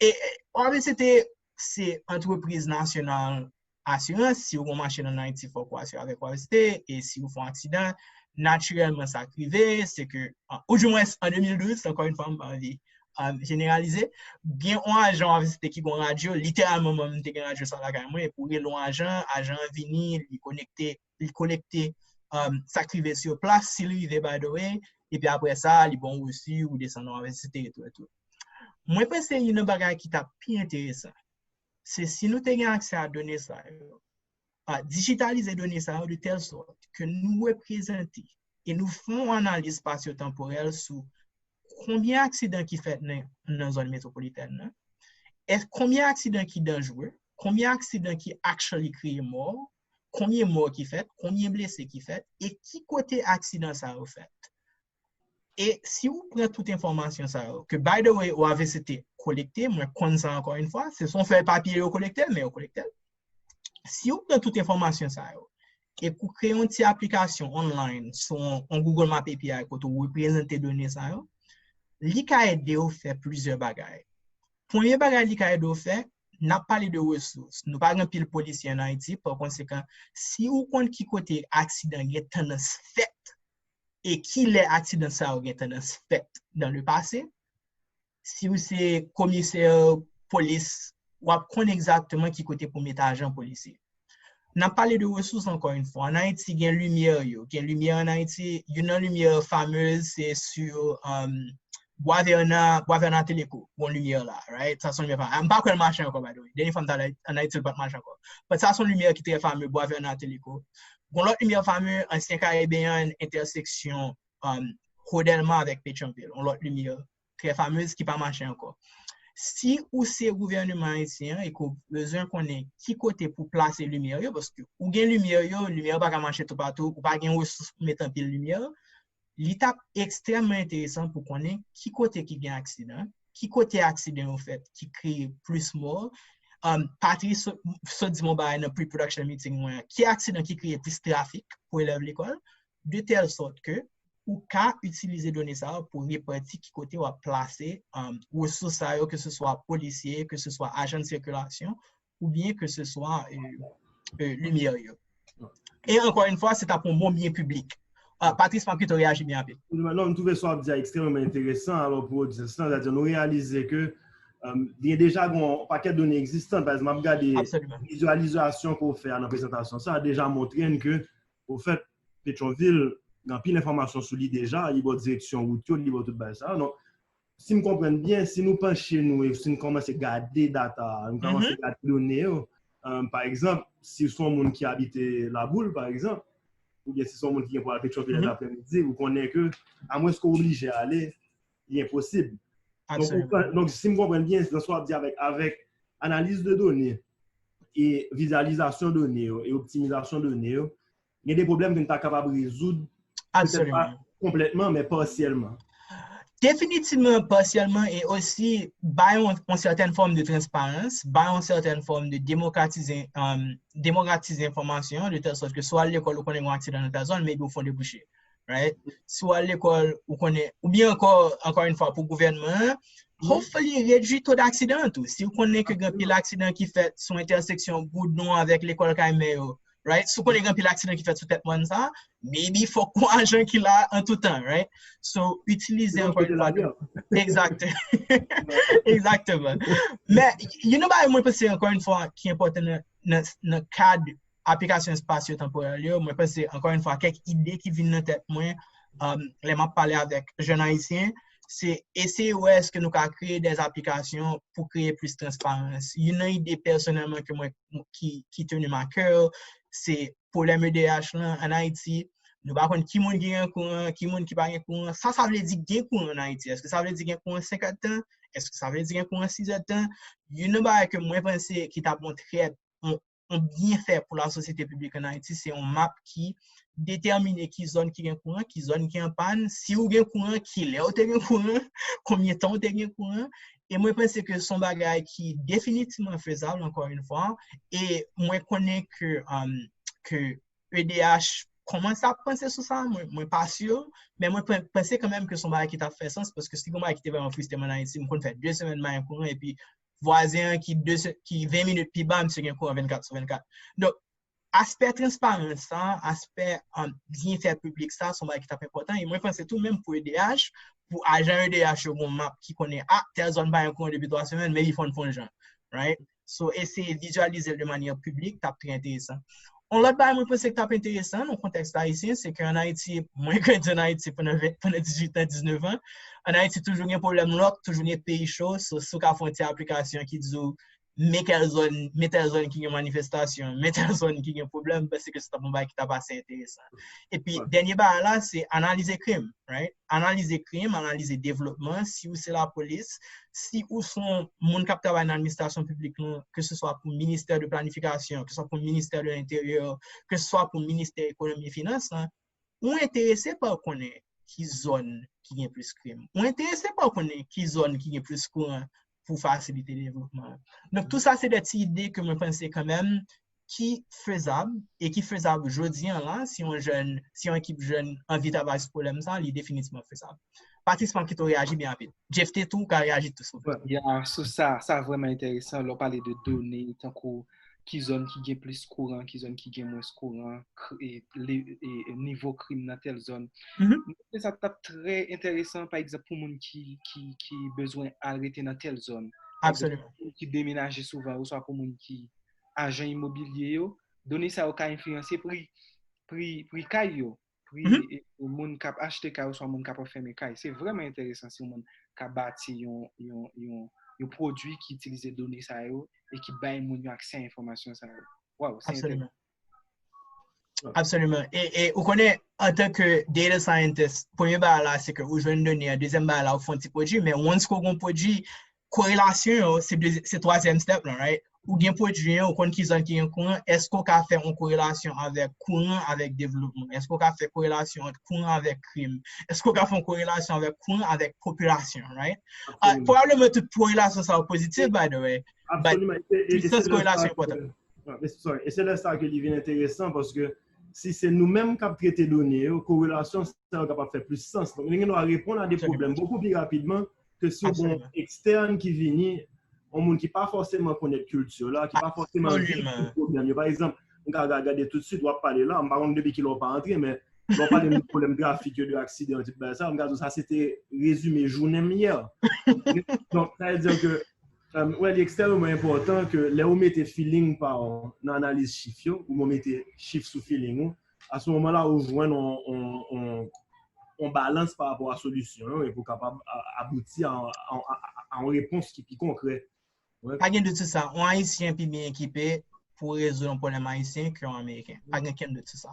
E, e, O A V C T se antrepriz nasyonal asirans. Si w gen yon machin ann Ayiti, fòk ou asire avèk O A V C T. E si w fè yon aksidan, natirèlman, sa k rive, se ke, an, ou di mwens, an de mil douz, ankò yon fwa, m pa anvi um, jeneralize. Gen yon ajan O A V C T ki gen yon radyo, literalman, mwen, m te gen radyo sa lakay mwen, epi w rele yon ajan, ajan an vini, li konekte, li kolekte um, sa k rive sou plas, si l rive, by the way, epi apre sa, li ba w resi, ou desann nan avèsite, etou, etou. Mwen panse youn nan bagay ki t ap pi enteresan, se si nou te gen aksè a done sa yo, a dijitalize done sa yo de tèl sòt ke nou reprezante e nou fè yon analiz espasyo-tanporèl sou konbyen aksidan ki fèt nan, nan zòn metwopolitèn nan, èske konbyen aksidan ki danjere, konbyen aksidan ki actually kreye mò, konbyen mò ki fèt, konbyen blese ki fèt, e ki kote aksidan sa yo fèt. E si ou pran tout enfòmasyon sa yo, ke by the way, O A V C te kolekte, mwen konn sa ankò yon fwa, se son fèy papye yo kolekte l, men yo kolekte l. Si ou pran tout enfòmasyon sa yo, e ke w kreye yon ti aplikasyon online sou yon, yon Google Map A P I kote ou reprezante done sa yo, li ka ede w fè plizyè bagay. Premye bagay li ka ede w fè, n ap pale de resous. Nou pa gen pil polisye an Ayiti, pa konsekan, si ou konn ki kote aksidan gen tandans fèt, e ki lè aksidan sa yo gen tandans fèt dans le passé, si ou se komisè polis, w ap konn egzakteman ki kote pou met ajan polisye. N ap pale de resous ankò yon fwa. An Ayiti, gen limyè yo. Gen limyè an Ayiti, youn nan limyè famez, se sou um, Bwa Vèna, Bwa Vèna Teleko, gon limyè la, right? Sa se yon limyè famez. M pa kwè l mache ankò, by the way. Dènye fwa m t al an Ayiti, l pa t mache ankò. But sa se yon limyè ki trè famez, Bwa Vèna Teleko. Gon lòt limyè famez, ansyen Karibeyan, entèseksyon um, Rodèlma avèk Petyonvil, yon lòt limyè trè famez ki pa mache ankò. Si ou se gouvèneman ayisyen an e ke w bezwen konnen ki kote pou plase limyè yo, paske ou gen limyè yo, limyè yo pa ka mache toupatou, ou pa gen resous pou met anpil limyè, li t ap ekstrèmman enteresan pou konnen ki kote ki gen aksidan, ki kote aksidan yo fèt ki kreye plis mò. Um, Patrice sot, sot di m yon bagay nan pre-production meeting mwen an. Ki aksidan ki kreye plis trafik pou elèv lekòl? De tèl sòt ke ou ka itilize done sa yo pou repanti ki kote w ap plase um, resous sa yo, ke se swa polisye, ke se swa ajan de sikilasyon, oubyen ke se swa euh, euh, limyè yo. E ankò yon fwa, se t ap yon bon byen piblik. Uh, Patrice, m ap kite w reyaji byen rapid. Non, m twouve sa w ap di a ekstrèmeman enteresan. Alò, pou odyans lan, sètadi nou reyalize ke um, gen deja yon pakèt done egzistan. Pa egzanp, m ap gade vizyalizasyon ke w fè a nan prezantasyon sa a, deja montre n ke, ofèt, Petyonvil, gen anpil enfòmasyon sou li deja, li ba w direksyon wout yo, li ba w tout bagay sa yo. Donk, si m konprann byen, si nou panche nou e si n kòmanse gade data a, nou kòmanse gade done yo, um, pa egzanp, si w se yon moun ki abite Laboul, pa egzanp, oubyen si w se yon moun ki gen pou al Petyonvil lèdaprèmidi, ou konnen ke, amwenske w oblije ale, li enposib. Donk, donk, si m konprann byen, nan sa w ap di avèk, avèk analiz de done e vizyalizasyon done yo e optimizasyon done yo, gen de pwoblèm ke n ta kapab rezoud, petèt pa konplètman, men pasyèlman. Definitivman pasyèlman e osi bay yon, yon sètèn fòm de transparans, bay yon sètèn fòm de demokratize, um, demokratize enfòmasyon, de tèl sòt ke si w al lekòl ou konnen gen yon aksidan nan tèl zòn, maybe ou fè yon debouche. Right? Si w al lekòl, ou konnen, oubyen ankò, ankò yon fwa pou gouvènman an, hopefully redui to d'aksidan an tou. Si w konnen ke gen anpil aksidan ki fèt sou entèseksyon Boudon avèk lekòl Kay Mè yo, right? Si w konnen gen anpil aksidan ki fèt sou tèt mòn sa, maybe fòk gon ajan ki la an tou tan, right? So, itilize ankò yon fwa. Egzakte. Egzakteman. Men, you know, bagay mwen panse ankò yon fwa ki enpòtan nan, nan, nan kad aplikasyon espasyo-tanporèl yo, mwen panse, ankò yon fwa, kèk ide ki vin nan tèt mwen um, lè m ap pale avèk jèn ayisyen, se eseye wè èske nou ka kreye de aplikasyon pou kreye plis transparans. Youn nan ide pèsonèlman ke mwen ki, ki tenu m a kè, se pwoblèm E D H lan an Ayiti. Nou pa konn ki moun ki gen kouran, ki moun ki pa gen kouran. Sa sa vle di gen kouran an Ayiti? Èske sa vle di gen kouran senk èdtan? Èske sa vle di gen kouran sis èdtan? Youn nan bagay ke mwen panse ki t ap yon trè yon byenfè pou lasosyete piblik an Ayiti, se yon map ki detèmine ki zòn ki gen kouran, ki zòn ki an pàn, si ou gen kouran, kilè ou te gen kouran, konbyen tan ou te gen kouran. E mwen panse ke se yon bagay ki definitivman fezab, ankò yon fwa. E mwen konnen ke, um, ke E D H kòmanse ap panse sou sa, mwen, mwen pa si, men mwen panse kanmenm ke se yon bagay ki t ap fè sans, paske si gen yon bagay ki te vrèman fristre m an Ayiti, m konn fè de semèn m pa gen kouran, epi vwazen an ki de, ki ven minit pi ba, misye gen kouran vennkat sou vennkat. Donk, aspè transparans sa, aspè um, byenfè piblik sa, se yon bagay ki t ap enpòtan. E mwen panse tou, menm pou E D H, pou ajan E D H yo, gon map ki konnen, a, tèl zòn pa gen kouran depi twa semèn, men li fòn fon jan. Right? So, eseye vizyalize l de manyè piblik, t ap trè enteresan. Yon lòt bagay mwen panse ki t ap enteresan nan kontèks ayisyen, se ke ann Ayiti, mwen grandi ann Ayiti pandan ven, pandan dizuit an, diznèf an. Ann Ayiti toujou gen pwoblèm lòk, toujou gen peyi cho, so si w ka fè yon ti aplikasyon ki di w men tèl zòn, men tèl zòn ki gen manifestasyon, men tèl zòn ki gen pwoblèm, m panse ke se t ap yon bagay ki t ap ase enteresan. Epi, dènye bagay la, se analize krim, right? Analize krim, analize devlopman. Si ou se lapolis, si ou se yon moun k ap travay nan administrasyon piblik lan, ke se swa pou ministè de planifikasyon, ke se swa pou ministè de lenteryè, ke se swa pou ministè ekonomi e finans lan, ou enterese pa konnen ki zòn ki gen plis krim. Ou enterese pa konnen ki zòn ki gen plis kouran pou fasilite devlopman an. Donk, tou sa se de ti ide ke mwen panse kanmenm ki fezab e ki fezab jodi an la, si yon jèn, si yon ekip jèn anvi travay sou pwoblèm sa, li definitivman fezab. Patrice, m ap kite w reyaji byen rapid. Jeff te tou, ou ka reyaji tou, silvouplè. Ya, sou sa, sa vrèman enteresan, lè w pale de done, tankou ki zòn ki gen plis kouran, ki zòn ki gen mwens kouran, nivo krim nan tèl zòn. Mwen panse sa t ap trè enteresan, pa egzanp, pou moun ki, ki, ki bezwen al rete nan tèl zòn. Pa egzanp, pou moun ki demenaje souvan, oswa pou moun ki ajan imobilye yo, done sa yo ka enfliyanse pri, pri, pri kay yo, pri moun k ap achte kay oswa moun k ap fèmen kay. Se vrèman enteresan si yon moun ka bati yon, yon, yon, yon pwodui ki itilize done sa yo e ki bay moun yo aksè a enfòmasyon sa yo. Waw, se enteresan. Absoliman. E, e ou konnen, antanke data scientist, premye bagay la, se ke ou jwenn done a, dezyèm bagay la, ou fè yon ti pwodui, men once ke w gen yon pwodui, korelasyon yo, se, se twazyèm step lan, right? Ou gen pwodui an, ou konn ki zòn ki gen kouran, èske w ka fè yon korelasyon avèk kouran, avèk devlopman? Èske w ka fè korelasyon ant kouran avèk krim? Èske w ka fè yon korelasyon avèk kouran, avèk popilasyon, right? Pwobableman tout korelasyon sa yo pozitif, by the way. But pwisans korelasyon enpòtan. E se lè sa ke li vin enteresan, paske si se nou menm k ap trete done yo, korelasyon sa yo kapab fè plis sans. Donk, nou gen dwa reponn a de pwoblèm bokou pi rapidman ke si w gen yon ekstèn ki vini, yon moun ki pa fòseman konèt kilti la, ki pa fòseman viv tout pwoblèm yo. Pa egzanp, m ka gade toutswit, w ap pale la, m pa konn depi kilè w pa antre, men lè w pale de pwoblèm trafik yo, de aksidan, tout bagay sa, m ka di w sa se te rezime jounen m yè. Donk, sa vle di ke Wè, li ekstrèmeman enpòtan ke lè ou mete feeling pa w nan analiz chif yo, ou mete chif sou feeling ou, a se moman la ou jwenn yon balans pa rapò a solisyon yo epi ou kapab abouti a yon repons ki pi konkrè. Pa gen dout sou sa, yon Ayisyen pi byen ekipe pou rezoud yon pwoblèm ayisyen ke yon Ameriken. Pa gen okenn dout sou sa.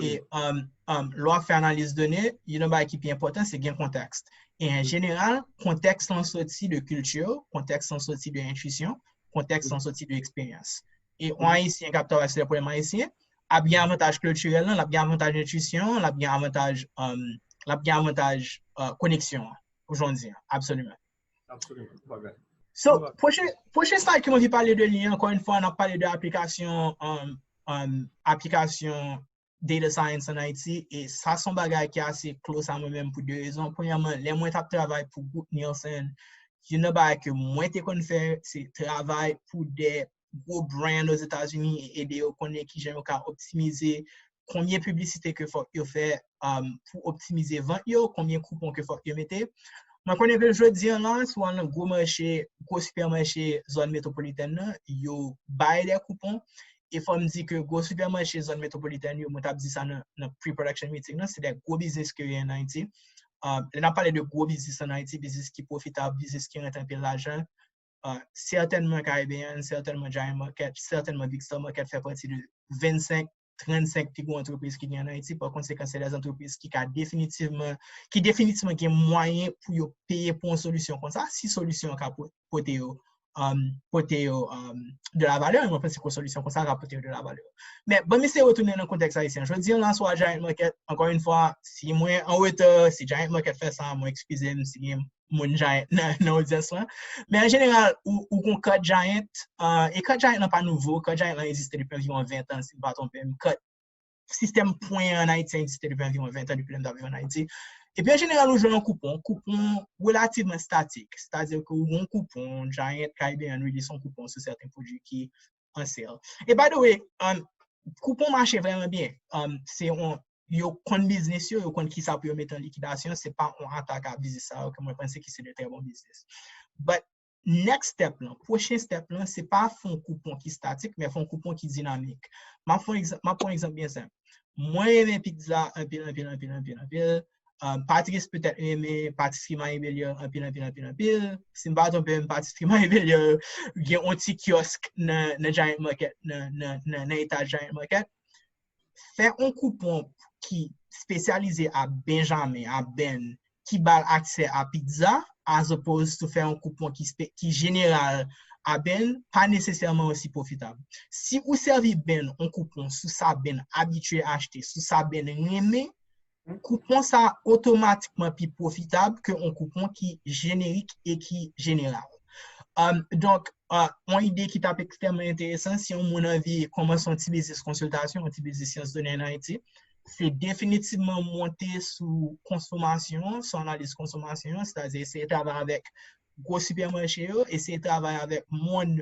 E lè w ap fè analiz done, youn nan bagay ki pi enpòtan se gen kontèks. E an jeneral, kontèks lan soti de kilti, kontèks lan soti de entwisyon, kontèks lan soti de eksperyans. E yon Ayisyen k ap travay sou de pwoblèm ayisyen ap gen avantaj kiltirèl lan, l ap gen avantaj entwisyon an, l ap gen avantaj, l ap gen avantaj koneksyon an, jan w di an, absoliman. Absoliman. So, pwochen, pwochen slide ke m anvi pale de li, ankò yon fwa, n ap pale de aplikasyon, um, um, aplikasyon data science ann Ayiti, e sa se yon bagay ki ase close a mwen menm pou de rezon. Premyèman, lè mwen t ap travay pou gwoup Nielsen, youn nan bagay ke mwen te konn fè, se travay pou de gwo brand Ozetazini e ede yo konnen kijan yo ka optimize konbyen piblisite ke fòk yo fè, um, pou optimize vant yo, konbyen koupon ke fòk yo mete. Mwen konnen ke jodi an la, si w al nan gwo mache, gwo sipèmache zòn metwopolitèn nan, yo bay de koupon. E fò m di ke gwo sipèmache zòn metwopolitèn yo, mwen t ap di sa nan, nan pre-production meeting nan, se de gwo biznis ke yo ye ann Ayiti. Um, lè n ap pale de gwo biznis ann Ayiti, biznis ki pwofitab, biznis ki rantre anpil lajan, uh, sètènman Caribbean, sètènman Giant Market, sètènman Big Star Market fè pati de vennsenk, trannsenk pi gwo antrepriz ki gen ann Ayiti. Pa konsekan, se de antrepriz ki ka definitivman, ki definitivman gen mwayen pou yo peye pou yon solisyon konsa, si solisyon an ka po-, pote yo, um, pote yo, um, de la valè. Mwen panse ke solisyon konsa ka pote yo de la valè. Men, bon, misye retounen nan kontèks ayisyen. Jodi an la, si w al Giant Market, ankò yon fwa, si mwen an reta, si Giant Market fè sa, mwen eskize m, si gen moun Giant nan, nan odyans lan. Men an jeneral, ou, ou gon Cart Giant, uh, e Cart Giant lan pa nouvo, Cart Giant lan egziste depi anviwon ven tan, si m pa twonpe m. Cart, sistèm pwen an Ayiti egziste depi anviwon ven tan, depi lè m t ap viv ann Ayiti. Epi an jeneral, ou jwenn yon koupon, koupon relativman statik, sètadi ke ou gon koupon, Giant, Caribbean release yon koupon sou sèten pwodui ki an sale. E by the way, um, koupon mache vrèman byen. Um, se yon yo konn biznis yo, yo konn kisa pou yo mete an likidasyon, se pa yon atak a biznis sa yo ke mwen panse ki se de trè bon biznis. But next step lan, pwochen step lan, se pa fè yon koupon ki statik, men fè yon koupon ki dinamik. M ap fè yon egzanp, m ap pran yon egzanp byen senp. Mwen renmen pizza anpil, anpil, anpil, anpil, anpil. Um, Patrice petèt renmen patisri Marie Belier anpil, anpil, anpil, anpil. Si m pa twonpe m, patisri Marie Belier gen yon ti kiosk nan, nan Giant Market, nan, nan, nan, nan etaj Giant Market. Fè yon koupon ki espesyalize a Benjamin, a Ben, ki ba l aksè a pizza, as opposed to fè yon koupon ki, spe- ki jeneral a Ben, pa nesesèman osi pwofitab. Si ou sèvi Ben yon koupon sou sa Ben abitye achte, sou sa Ben renmen, koupon sa otomatikman pi pwofitab ke yon koupon ki jenerik e ki jeneral. Um, donk, uh, yon ide ki t ap ekstrèmman enteresan si yon moun anvi kòmanse yon ti biznis konsiltasyon, yon ti biznis syans done an Ayiti, se definitivman monte sou konsomasyon, sou analiz konsomasyon, sètadi eseye travay avèk gwo sipèmache yo, eseye travay avèk monn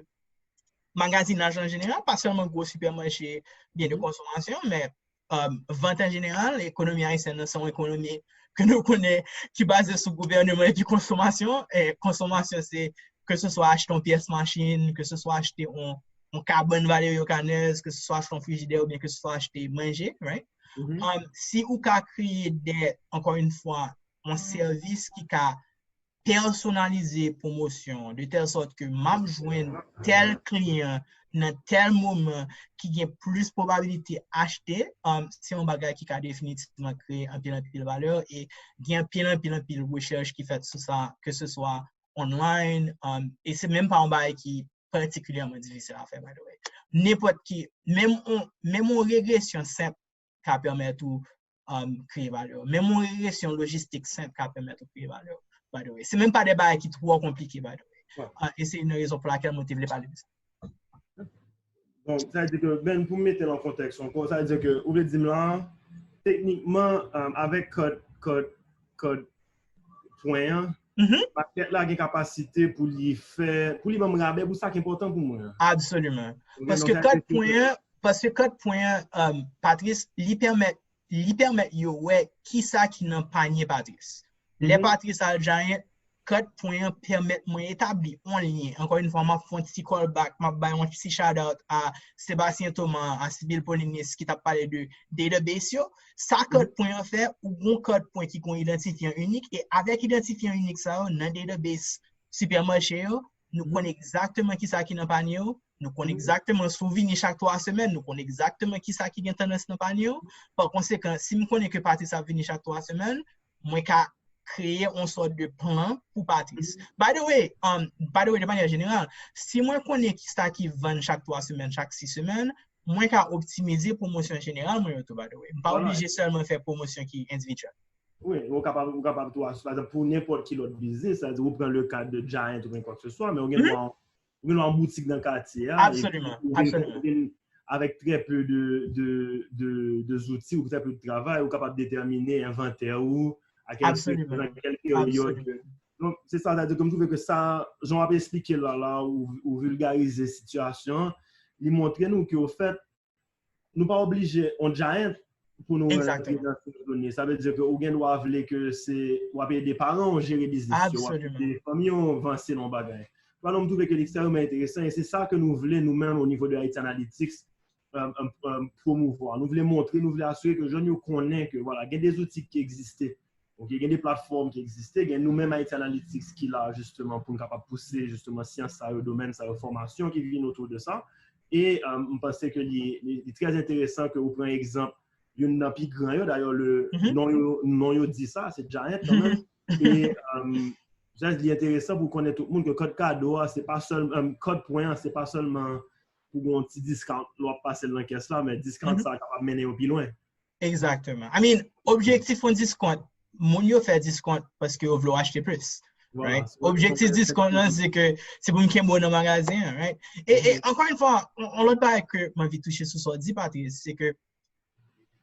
magazinaj an jeneral, pa sèlman gwo sipèmache byen de konsomasyon, men um, vant an jeneral, ekonomi ayisyèn nan se yon ekonomi ke nou konnen ki baze sou gouvèneman epi konsomasyon. E konsomasyon se ke se swa achte yon pyès machin, ke se swa achte yon, yon kabann Valerio Canez, ke se swa achte yon frijidè oubyen ke se swa achte manje, right? Um, si ou ka kreye de, ankò yon fwa, yon sèvis ki ka pèsonalize pwomosyon de tèl sòt ke m ap jwenn tèl kliyan nan tèl moman ki gen plis pwobabilite achte, um, se yon bagay ki ka definitivman kreye anpil, anpil valè e gen anpil, anpil, anpil rechèch ki fèt sou sa, ke se swa online, um, e se menm pa yon bagay ki patikilyèman difisil a fè, by the way. Nenpòt ki, menm yon, menm yon regresyon senp ka pèmèt ou um, kreye valè. Menm yon regresyon lojistik senp ka pèmèt ou kreye valè, by the way. Se menm pa de bagay ki twò konplike, by the way. Uh, e se youn rezon pou lakèl mwen te vle pale de sa. Donk, sa vle di ke, Ben, pou m mete l an kontèks ankò, sa vle di ke, ou vle di m la, teknikman, um, avèk kòd, kòd, kòd pwen an, makèt la gen kapasite pou li fè, pou li ban m rabè pou sa ki enpòtan pou mwen an. Absoliman. Paske kòd pwen an, paske kòd pwen an, um, Patrice, li pèmèt, li pèmèt yo wè kisa ki nan panye Patrice. Lè Patrice al Giant, kòd pwen an pèmèt mwen etabli yon lyen. Ankò yon fwa, m ap fè yon ti callback, m ap bay yon ti shout out a Sébastien Thomas, a Sibyl Polinis ki t ap pale de database yo. Sa kòd pwen an fè, ou gon kòd pwen ki gon idantifyan inik, e avèk idantifyan inik sa yo, nan database sipèmache yo, nou konn egzakteman kisa ki nan panye yo, nou konn egzakteman si w vini chak twa semèn, nou konn egzakteman kisa ki gen tandans nan panye yo. Pa konsekan, si m konnen ke Patrice ap vini chak twa semèn, mwen ka kreye yon sòt de plan pou Patrice. By the way, um, by the way, de manyè jeneral, si mwen konnen kisa ki vann chak twa semèn, chak sis semèn, mwen ka optimize pwomosyon jeneral mwen yo tou, by the way. M pa oblije sèlman fè pwomosyon ki endividyèl. Wi, ou kapab, ou kapab tou, pa egzanp, pou nenpòt ki lòt biznis, sa vle di ou pran le ka de Giant oubyen kwa ke se swa, men ou gen dwa, ou gen dwa yon boutik nan katye a, Absoliman, absoliman. Avèk trè pe de, de, de, de zouti ou trè pe de travay, ou kapab detèmine envantè ou, a kèl frekan, nan kèl peryòd. Donk, se sa, sa vle di ke m twouve ke sa, jan w ap esplike l la, la, ou, ou vilgarize sitiyasyon an, li montre nou ke, ofèt, nou pa oblije yon Giant pou nou rantre nan sèt done. Sa vle di ke ou gen dwa vle ke se, w ap ede paran w jere biznis yo, w ap ede fanmi w vanse nan yon bagay. Donk, m twouve ke li ekstrèmman enteresan e se sa ke nou vle nou menm o nivo de Haiti Analytics, um, um, um, pwomouvwa. Nou vle montre, nou vle asire ke jèn yo konnen ke, vwala, gen de zouti ki egziste. Ok, gen de platfòm ki egziste, gen nou menm Haiti Analytics ki la jisteman pou n kapab pouse jisteman syans sa yo, domèn sa yo, fòmasyon ki vin otou de sa. E, um, m panse ke li, li, li trè enteresan ke ou pran egzanp youn nan pi gran yo, dayè le non yo, non yo di sa, se Giant kanmenm. E, um, just li enteresan pou konnen tout moun ke kòd kado a, se pa sèl, um, kòd pwen an, se pa sèlman pou gon ti discount lè w ap pase l nan kès la, men discount sa a kapab mennen yo pi lwen. Egzakteman. I mean, objektif yon discount, moun yo fè discount paske yo vle w achte plis. Right? Objektif discount lan se ke se pou m kenbe w nan magazen an, right? E, e ankò yon fwa, yon, yon lòt bagay ke m anvi touche sou sa w di, Patrice, se ke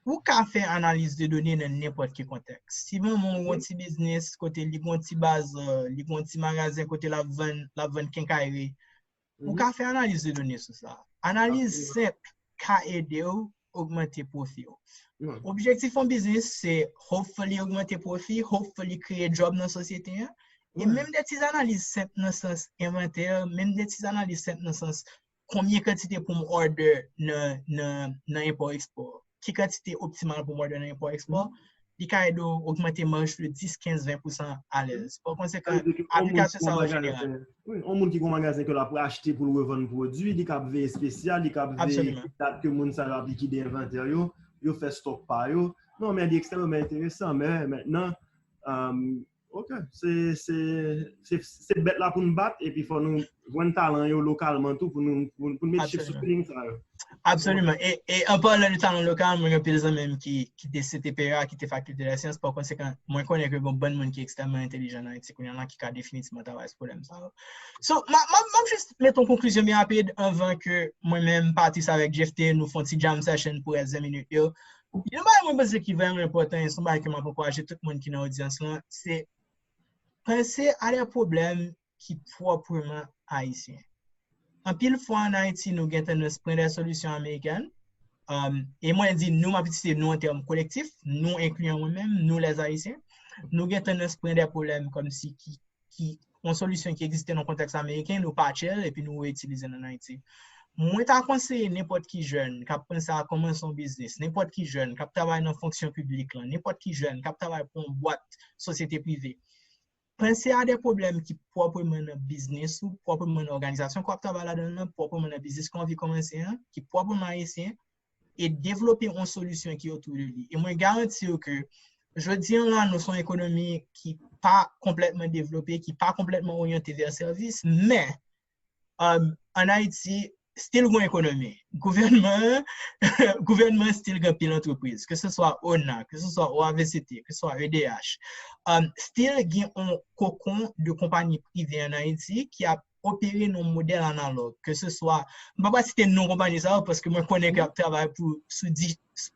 ou ka fè analiz de done nan nenpòt ki kontèks. Si manman w yon ti biznis kote li gon ti bazar, li gon ti magazen kote l ap vann, l ap vann kenkayri, ou ka fè analiz de done sou sa. Analiz senp ka ede w ogmante pwofi w. Objektif yon biznis se hopefully ogmante pwofi, hopefully kreye djòb nan sosyete an, E menm de ti analiz senp nan sans envantè, menm de ti analiz senp nan sans konbyen kantite pou m order nan, nan, nan enpò ekspò, ki kantite optimal pou m order nan enpò ekspò, li ka ede w ogmante maj de dis, kenz, ven pousan alèz. Pa konsekan, aplikasyon sa yo jeneral. Wi, yon moun ki gen yon magazen ke l ap achte pou l revann pwodui, li k ap veye espesyal, li k ap veye dat ke moun sa yo ap likide envantè yo, yo fè stòk pa yo. Non, men li ekstrèmman enteresan, men mentnan, um, ok, se, se, se, se bèt la pou n bat, epi fò nou jwenn talan yo lokalman tou pou nou, pou, pou n met chif sou liy sa yo. Absoliman. E, e an palan de talan lokal, mwen gen pil zanmi m ki kite C T P A, kite Fakilte dè Syans, pa konsekan, mwen konnen ke gen bann moun ki ekstrèmman entelijan nan Ayiti kounye a la ki ka definitivman travay sou pwoblèm sa yo. So, m ap jis mete yon konklizyon byen rapid anvan ke mwen menm, Patrice avèk Jephté, nou fè yon ti jam session pou rès ven minit yo. Yon bagay mwen panse ki vrèman enpòtan, e se yon bagay ke m ap ankouraje tout moun ki nan odyans lan, se panse a de pwoblèm ki pwòpman ayisyen. Anpil fwa ann Ayiti, nou gen tandans pran de solisyon amerikèn. Um, e mwen di nou, m ap itilize nou an tèm kolektif, nou enkliyan mwen menm, nou lèzayisyen. Nou gen tandans pran de pwoblèm kòmsi ki, ki yon solisyon ki egziste nan kontèks ameriken, nou patche l epi nou reitilize l ann Ayiti. Mwen ta konseye nenpòt ki jèn k ap panse a kòmanse yon biznis, nenpòt ki jèn k ap travay nan fonksyon piblik lan, nenpòt ki jèn k ap travay pou yon bwat sosyete prive, panse a de pwoblèm ki pwòpman nan biznis ou, pwòpman nan òganizasyon ke w ap travay ladan l lan, pwòpman nan biznis ke w anvi kòmanse an, ki pwòpman ayisyen, e devlope yon solisyon ki otou de li. E mwen garanti w ke jodi an la, nou se yon ekonomi ki pa konplètman devlope, ki pa konplètman oryante vè sèvis, men um, ann Ayiti, still gen ekonomi. Gouvènman, gouvènman still gen pil antrepriz, ke se swa ona, ke se swa O A V C T, ke se swa E D H. Um, still gen yon kokon de konpayi prive ann Ayiti ki ap opere nan modèl analòg, ke se swa, m pa pral site non konpayi sa yo, paske mwen konnen ke y ap travay pou, sou di,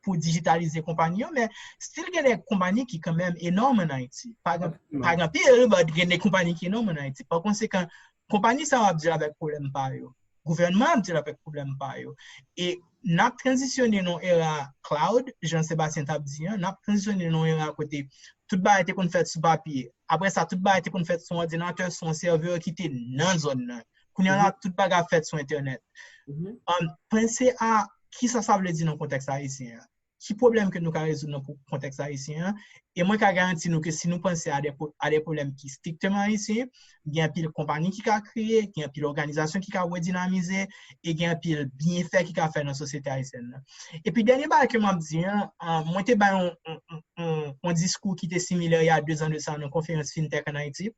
pou dijitalize konpayi yo, men still gen de konpayi ki kanmenm enòm ann Ayiti. Pa gen, pa gen pil, but gen de konpayi ki enòm ann Ayiti. Pa konsekan, konpayi sa yo ap deal avèk pwoblèm pa yo. Gouvènman ap deal avèk pwoblèm pa yo. E n ap tranzisyone nan era cloud, jan Sebastien t ap di an, n ap tranzisyone nan era kote tout bagay te konn fèt sou papye. Apre sa, tout bagay te konn fèt sou òdinatè, sou yon sèvè ki te nan zòn nan. Kounye a la, tout bagay ap fèt sou entènèt. Um, panse a kisa sa vle di nan kontèks ayisyen an. Ki pwoblèm ke nou ka rezoud nan kontèks ayisyen an? E mwen ka garanti nou ke si nou panse a de, a de pwoblèm ki strikteman ayisyen, gen anpil konpayi ki ka kreye, gen anpil òganizasyon ki ka redinamize, e gen anpil byenfè ki ka fè nan sosyete ayisyèn nan. Epi dènye bagay ke m ap di an, mwen te bay yon, yon, yon, yon diskou ki te similè il y a deux ans de ça nan konferans FinTech ann Ayiti.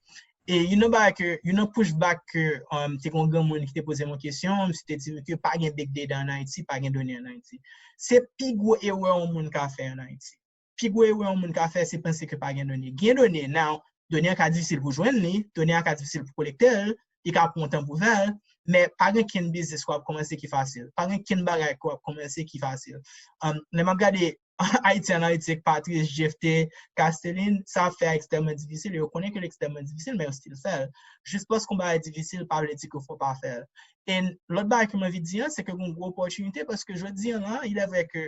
E youn nan bagay ke, youn nan pushback ke um, te gen yon granmoun ki te poze m yon kesyon, misye te di m ke pa gen big data ann Ayiti, pa gen done ann Ayiti. Se pi gwo erè yon moun ka fè ann Ayiti. Pi gwo erè yon moun ka fè, se panse ke pa gen done. Gen done, now, done an ka difisil pou jwenn li, done an ka difisil pou kolekte l, li ka pran yon tan pou fè l, men pa gen kenn biznis w ap kòmanse ki fasil. Pa gen kenn bagay ke w ap kòmanse ki fasil. Um, lè m ap gade Ayiti ann Ayiti ak Patrice, Jephté, Casteline, sa ap fè ekstrèmman difisil, e yo konnen ke l ekstrèmman difisil, men yo still fè l. Jis paske yon bagay difisil, pa vle di ke fò w pa fè l. E lòt bagay ke m anvi di an, se ke gen yon gwo opòtinite, paske jodi an la, il est vrai ke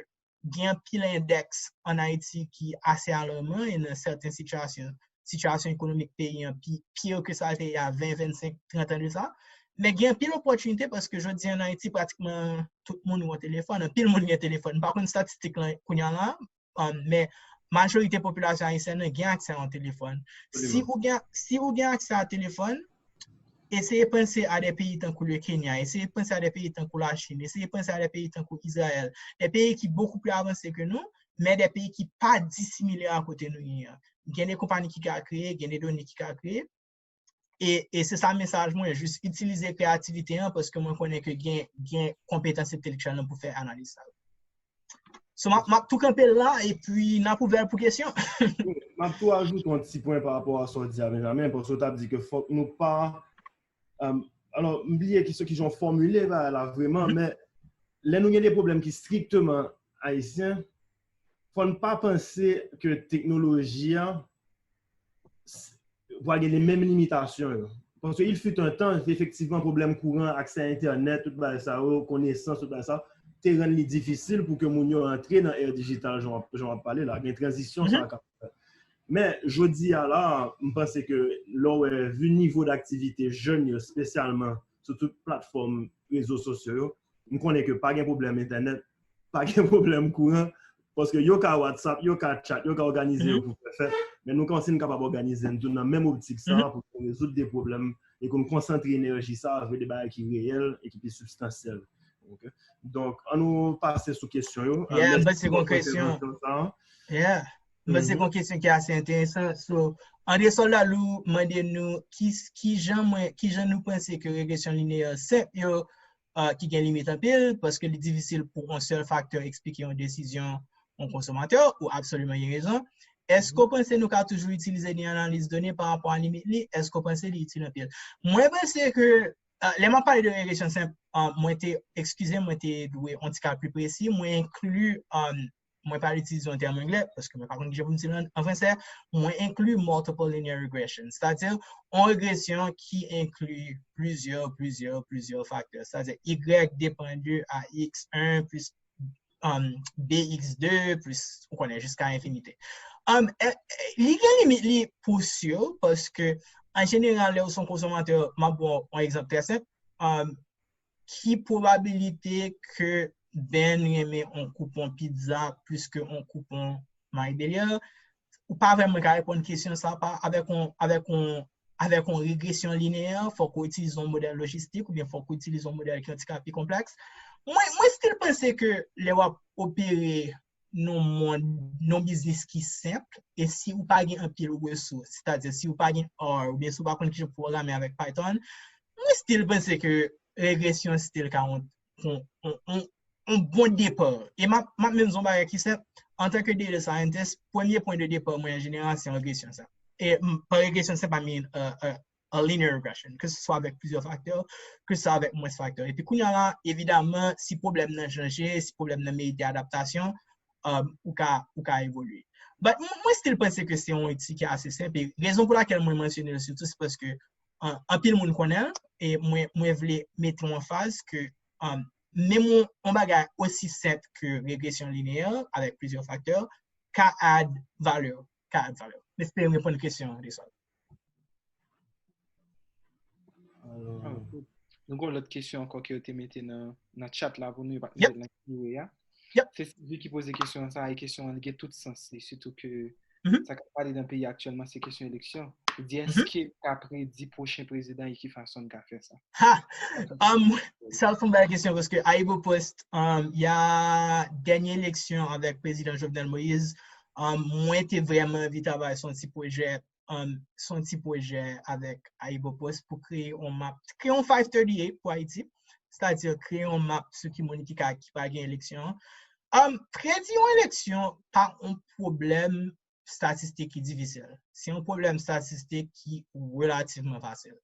gen anpil endèks ann Ayiti ki ase alèman, e nan sèten sitiyasyon, sitiyasyon ekonomik peyi an pi pire ke sa l te ye a ven, vennsenk, trant an de sa. Men gen anpil opòtinite paske jodi an Ayiti, pratikman tout moun gen yon telefòn, anpil moun gen telefòn. M pa konn estatistik lan kounye a la, um, men majorite popilasyon ayisyèn nan gen aksè a yon telefòn. Si ou gen, si ou gen aksè a telefòn, eseye panse a de peyi tankou le Kenya, eseye panse a de peyi tankou Lachin, eseye panse a de peyi tankou Izrayèl, de peyi ki bokou pli avanse ke nou, men de peyi ki pa disimile a kote nou ye an. Gen de konpayi ki ka kreye, gen de done ki ka kreye. E, e se sa mesaj mwen, jis itilize kreyativite an, paske mwen konnen ke gen, gen konpetans entelektyèl lan pou fè analiz sa yo. So, m ap, m ap tou kanpe la, epi n ap ouvè pou kesyon. M ap tou ajoute yon ti pwen pa rapò a sa w di a, Benjamin, paske w t ap di ke fòk nou pa, um, alò, m bliye ki, ki jan w fòmile bagay la vrèman, men lè nou gen de pwoblèm ki strikteman ayisyen, fò n pa panse ke teknoloji a pral gen menm limitasyon yo. Paske il fut un temps, efektivman, pwoblèm kouran, aksè a entènèt, tout bagay sa yo, konesans, tout bagay sa, te rann li difisil pou ke moun yo antre nan è dijital, jan w ap, jan w ap pale la. Gen tranzisyon sa k ap fèt. Men, jodi a la, m panse ke lè w wè, vi nivo daktivite jèn yo, espesyalman sou tout platfòm rezo sosyo yo, m konnen ke pa gen pwoblèm entènèt, pa gen pwoblèm kouran, paske yo ka WhatsApp, yo ka chat, yo ka òganize yo pou fè fèt, men nou kòmsi n kapab òganize n tou nan menm optik sa a pou n rezoud de pwoblèm e pou n konsantre enèji sa a vre de bagay ki reyèl e ki pi sibstansyèl. Ok? Donk, an nou pase sou kesyon yo. Yeah, m panse gon kesyon. Yeah. M panse gon kesyon ki ase enteresan. So, André Solda Lou mande nou ki, ki jan mwen, ki jan nou panse ke regresyon lineyè senp yo, uh, ki gen limit anpil, paske li difisil pou yon sèl faktè eksplike yon desizyon yon konsomatè, ou absoliman gen rezon. Èske w panse nou ka toujou itilize li analiz done pa rapò a limit li? Èske w panse li itil anpil? Mwen panse ke, uh, lè m ap pale de regresyon senp, uh, mwen te, eskize m, mwen te dwe yon ti ka pli presi, mwen enkli, um, mwen pa itilize yon tèm anglè, paske mwen pa konn kijan pou m di l an fransè, mwen enkli multiple linear regression, sètadi yon regresyon ki enkli plizyè, plizyè, plizyè faktè, sètadi y depann de a x, un plus um, B X de, plus, ou konnen, jiska enfinite. Um, e, e, li gen limit li pou si, paske, an jeneral, lè w se yon konsomatè, m ap ba w yon egzanp trè senp, um, ki pwobabilite ke Ben renmen yon koupon pizza plis ke yon koupon Marie Belier? Ou pa vrèman ka reponn kesyon sa pa avèk yon, avèk yon, avèk yon regresyon lineyè, fòk ou itilize yon modèl lojistik oubyen fòk ou itilize yon modèl ki yon ti ka pi konplèks. Mwen, mwen still panse ke lè w ap opere nan yon mond, nan yon biznis ki senp, e si ou pa gen anpil resous, sètadi si ou pa gen R, oubyen si ou pa konn kijan pou pwograme avèk Python, mwen still panse ke regresyon still ka yon, yon, yon, yon, yon bon depa. E m ap, m ap menm di w yon bagay ki senp, antanke data scientist, premye pwen de depa mwen an jeneral se regresyon senp. E m, pa regresyon senp, I mean, uh, uh, a linear regression, ke se swa avèk plizyè faktè, ke se swa avèk mwens faktè. Epi kounye a la, evidaman, si pwoblèm nan chanje, si pwoblèm nan merite adaptasyon, um, ou ka, ou ka evolye. But mwen, mwen still panse ke se yon outil ki ase senp. E rezon pou lakèl mwen mansyone l sitou, se paske, uh, anpil moun konnen l, e mwen, mwen vle mete yon anfaz ke, um, menm yon, yon bagay osi senp ke regresyon lineyè avèk plizyè faktè ka add value, ka add value. M espere m reponn kesyon an, André Solda. Nou gen yon lòt kesyon ankò ke yo te mete nan, nan chat la pou nou, yo pa t mete l nan Q and A a. Se Sylvie ki poze kesyon sa, e kesyon an li gen tout sans li, sitou ke sa k ap pale nan peyi aktyèlman se kesyon eleksyon. Li di, èske n ka predi pwochen prezidan e ki fason n ka fè sa? Ha! Um, sa se yon bèl kesyon paske AyiboPost, um, y a dènye eleksyon avèk prezidan Jovenel Moïse, um, mwen te vrèman anvi travay sou yon ti pwojè um, se yon ti pwojè avèk AyiboPost pou kreye yon map, kreye yon five thirty-eight pou Ayiti, sètadi kreye yon map sou ki moun ki ka, ki pa gen eleksyon. Um, predi yon eleksyon pa yon pwoblèm statistik ki difisil. Se yon pwoblèm statistik ki relativman fasil.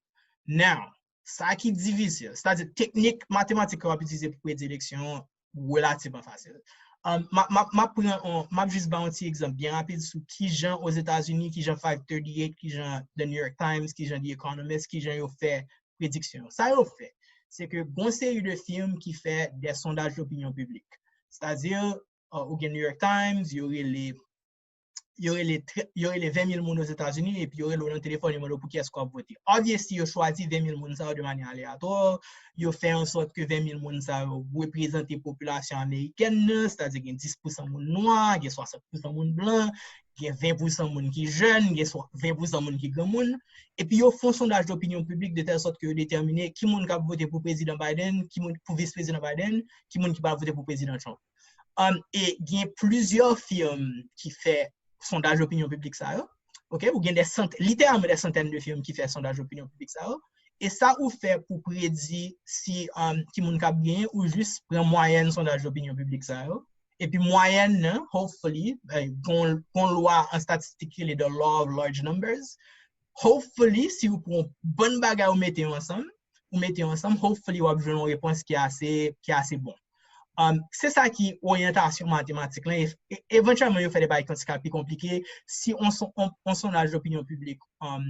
Now, sa ki difisil, sètadi teknik matematik ke w ap itilize pou predi eleksyon an relativman fasil. Um, m ap, m ap, m ap pran yon, m ap jis ba yon ti egzanp byen rapid sou kijan Ozetazini, kijan five thirty-eight, kijan The New York Times, kijan The Economist, kijan yo fè prediksyon yo. Sa yo fè, se ke gon seri de fim ki fè de sondaj dopinyon piblik. Sètadi, uh, ou gen New York Times, yo rele yo rele, yo rele ven mil moun Ozetazini epi yo rele w nan telefòn, yo mande w pou kiyès ke w ap vote. Obviously, yo chwazi ven mil moun sa yo de manyè aleyatwa, yo fè an sòt ke ven mil moun sa yo reprezante popilasyon amerikèn nan, sètadi gen dis pousan moun nwa, gen swasant pousan moun blan, gen ven pousan moun ki jèn, gen ven pousan moun ki granmoun, epi yo fè yon sondaj dopinyon piblik de tèl sòt ke yo detèmine ki moun k ap vote pou prezidan Biden, ki moun pou vis prezidan Biden, ki moun ki pral vote pou prezidan Trump. Um, e gen plizyè fim ki fè sondaj opinyon piblik sa yo. Ok, ou gen de sant, literalman de santèn de fim ki fè sondaj opinyon piblik sa yo. E sa ou fè pou predi si, um, ki moun k ap genyen, ou jis pran mwayèn sondaj opinyon piblik sa yo. Epi mwayèn nan, hopefully, eh, gon, gon lwa an statistik ki rele the law of large numbers. Hopefully, si ou pran yon bann bagay ou mete yo ansanm, ou mete yo ansanm, hopefully w ap jwenn yon repons ki ase, ki ase bon. Um, se sa ki oryantasyon matematik lan. E, e, evantyèlman, yo fè de bagay ki yon ti ka pi konplike. Si on, on, on sondaj dopinyon piblik, um,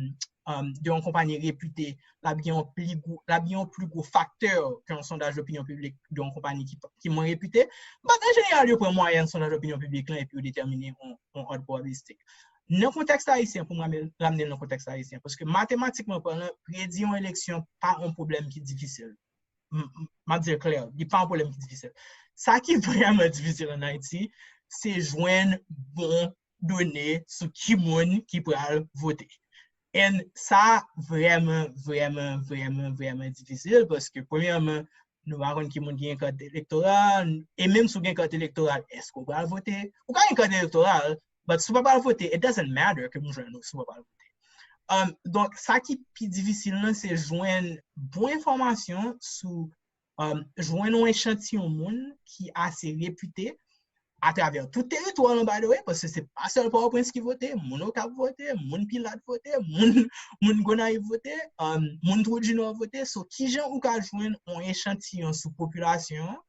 um, de yon konpayi repite, l ap gen yon pli gwo, l ap gen yon pli gwo faktè ke yon sondaj dopinyon piblik de yon konpayi ki, ki mwen repite. But an jeneral, yo pran mwayèn sondaj dopinyon piblik lan epi yo detèmine yon, yon òd pwobabilistik. Nan kontèks ayisyen, pou m ramenn l nan kontèks ayisyen, paske matematikman palan, predi yon eleksyon pa yon pwoblèm ki difisil. M ap di l klè, li pa yon pwoblèm ki difisil. Sa ki vrèman difisil ann Ayiti, se jwenn bon done sou ki moun ki pral vote. And sa vrèman, vrèman, vrèman, vrèman difisil paske premyèman, nou pa konn ki moun ki gen kat elektoral, e menm si w gen kat elektoral, èske w pral vote? Ou ka gen kat elektoral, but si w pa pral vote, it doesn't matter ke m jwenn ou si w pa pral vote. Um, donk, sa ki pi difisil nan, se jwenn bon enfòmasyon sou um, jwenn yon echantiyon moun ki ase repite atravè tout teritwa an, by the way, paske se pa sèl Pòtoprens ki vote, moun Okap vote, moun Pilat vote, moun, moun Gonayiv vote, um, moun Twou di Nò vote. So, kijan ou ka jwenn yon echantiyon sou popilasyon an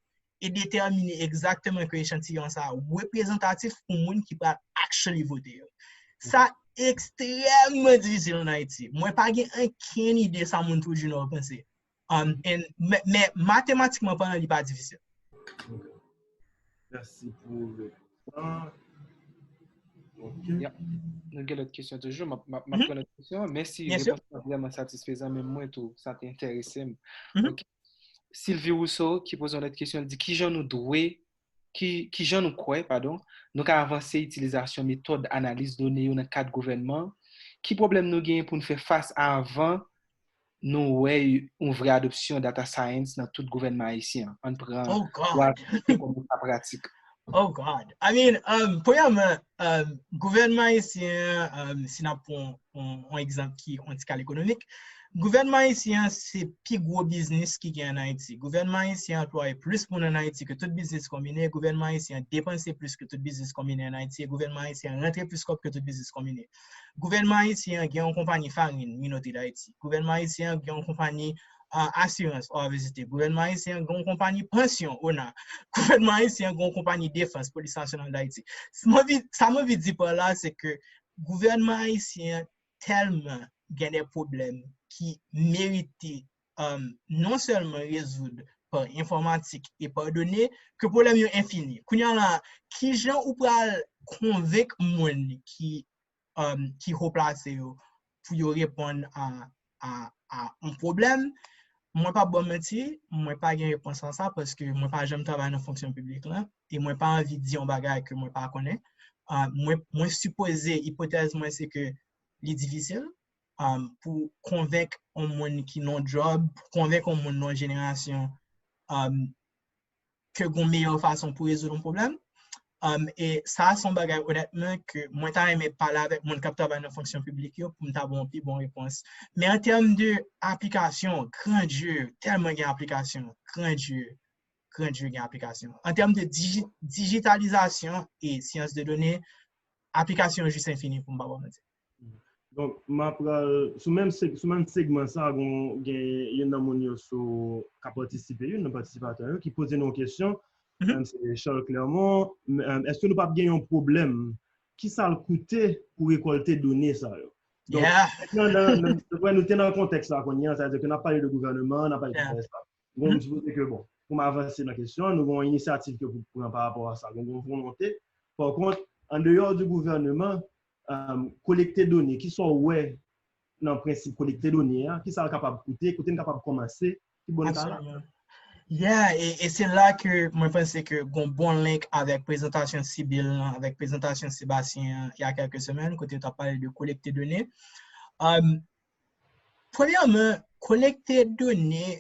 e detèmine egzakteman ke echantiyon sa a reprezantatif pou moun ki pral actually vote yo? Sa ekstrèmman difisil ann Ayiti. Mwen pa gen ankenn ide sa moun Twou di Nò panse. Um, and, men, men matematikman palan, li pa difisil. Mèsi pou reponsan. Ok. Yep. Nou gen lòt kesyon toujou. M ap- m ap m ap pran lòt kesyon. Mèsi, repons la vrèman satisfezan, men mwen tou, sa te enterese m. Mhm. Ok. Sylvie Rousseau ki poze yon lòt kesyon, li di kijan nou dwe, ki, kijan nou kwè, padon, nou ka avanse itilizasyon metòd analiz done yo nan kad gouvènman? Ki pwoblèm nou genyen pou n fè fas avan nou wè yon vrè adopsyon data science nan tout gouvènman ayisyen an? Ann pran Oh Wa God! kite kòman sa pratik. Oh God! I mean, um, premyèman, um, gouvènman ayisyen an, um, si n ap pran yon, yon egzanp ki yon ti kal ekonomik, gouvènman ayisyen an se pi gwo biznis ki gen ann Ayiti. Gouvènman ayisyen an anplwaye plis moun ann Ayiti ke tout biznis konbine, gouvènman ayisyen an depanse plis ke tout biznis konbine ann Ayiti, e gouvènman ayisyen an rantre plis kòb ke tout biznis konbine. Gouvènman ayisyen an gen yon konpanyi farin, Minoterie d'Haïti. Gouvènman ayisyen an gen yon konpanyi uh, asirans, O A V C T. Gouvènman ayisyen an gen yon konpanyi pansyon, ona. Gouvènman ayisyen an gen yon konpanyi defans, Polis Nasyonal d'Ayiti. Sa m anvi, sa m anvi di pa la, se ke gouvènman ayisyen an tèlman gen de pwoblèm ki merite um, non sèlman rezoud pa enfòmatik e pa done, ke pwoblèm yo enfini. Kounye a la, kijan ou pral konvenk moun ki, um, ki ho plase yo pou yo reponn a, a, a yon pwoblèm? Mwen p ap ba w manti, mwen pa gen repons a sa paske mwen pa janm travay nan fonksyon piblik lan e mwen pa anvi di yon bagay ke mwen pa konnen. Uh, mwen, mwen sipoze, ipotèz mwen se ke li difisil um, pou konvenk yon moun ki nan yon djòb, pou konvenk yon moun nan yon jenerasyon um, ke gon meyè fason pou rezoud yon pwoblèm. Um, e sa se yon bagay onètman ke mwen ta renmen pale avèk moun k ap travay nan fonksyon piblik yo pou m ta ba yon pi bon repons. Men an tèm de aplikasyon, gran Dye, tèlman gen aplikasyon, gran Dye, gran Dye gen aplikasyon. An tèm de diji, dijitalizasyon e syans de done, aplikasyon yo jis enfini pou m pa ba w manti. Donk, m ap pral, sou menm, sou menm segman sa, gon, gen youn nan moun yo sou, ka patisipe, youn nan patisipatè yo, ki poze nou yon kesyon. Um, se Charles Clermont. Um, èske nou p ap gen yon pwoblèm? Ki sa l koute pou rekòlte done sa yo? Donk, Yeah. Nan, nan, nan, nou te nan kontèks la kounye a, sa vle di ke n ap pale de gouvènman, n ap pale de Yeah. F S A. Bon, m sipoze ke, bon, pou m avanse nan kesyon, nou gen yon inisyativ ke pou pran pa rapò a sa, gen yon volonte. Pa kont, an deyò di gouvènman, um, kolekte done, ki sa w wè nan prensip kolekte done a, ki sa l kapab koute, kote n kapab kòmanse, ki bò n ka la? Absolument. Yeah, e, e se la ke mwen panse ke gon bon link avèk prezantasyon Sibyl lan, avèk prezantasyon Sébastien an, il y a quelques semaines, kote yo t ap pale de kolekte done. Um, premyèman, kolekte done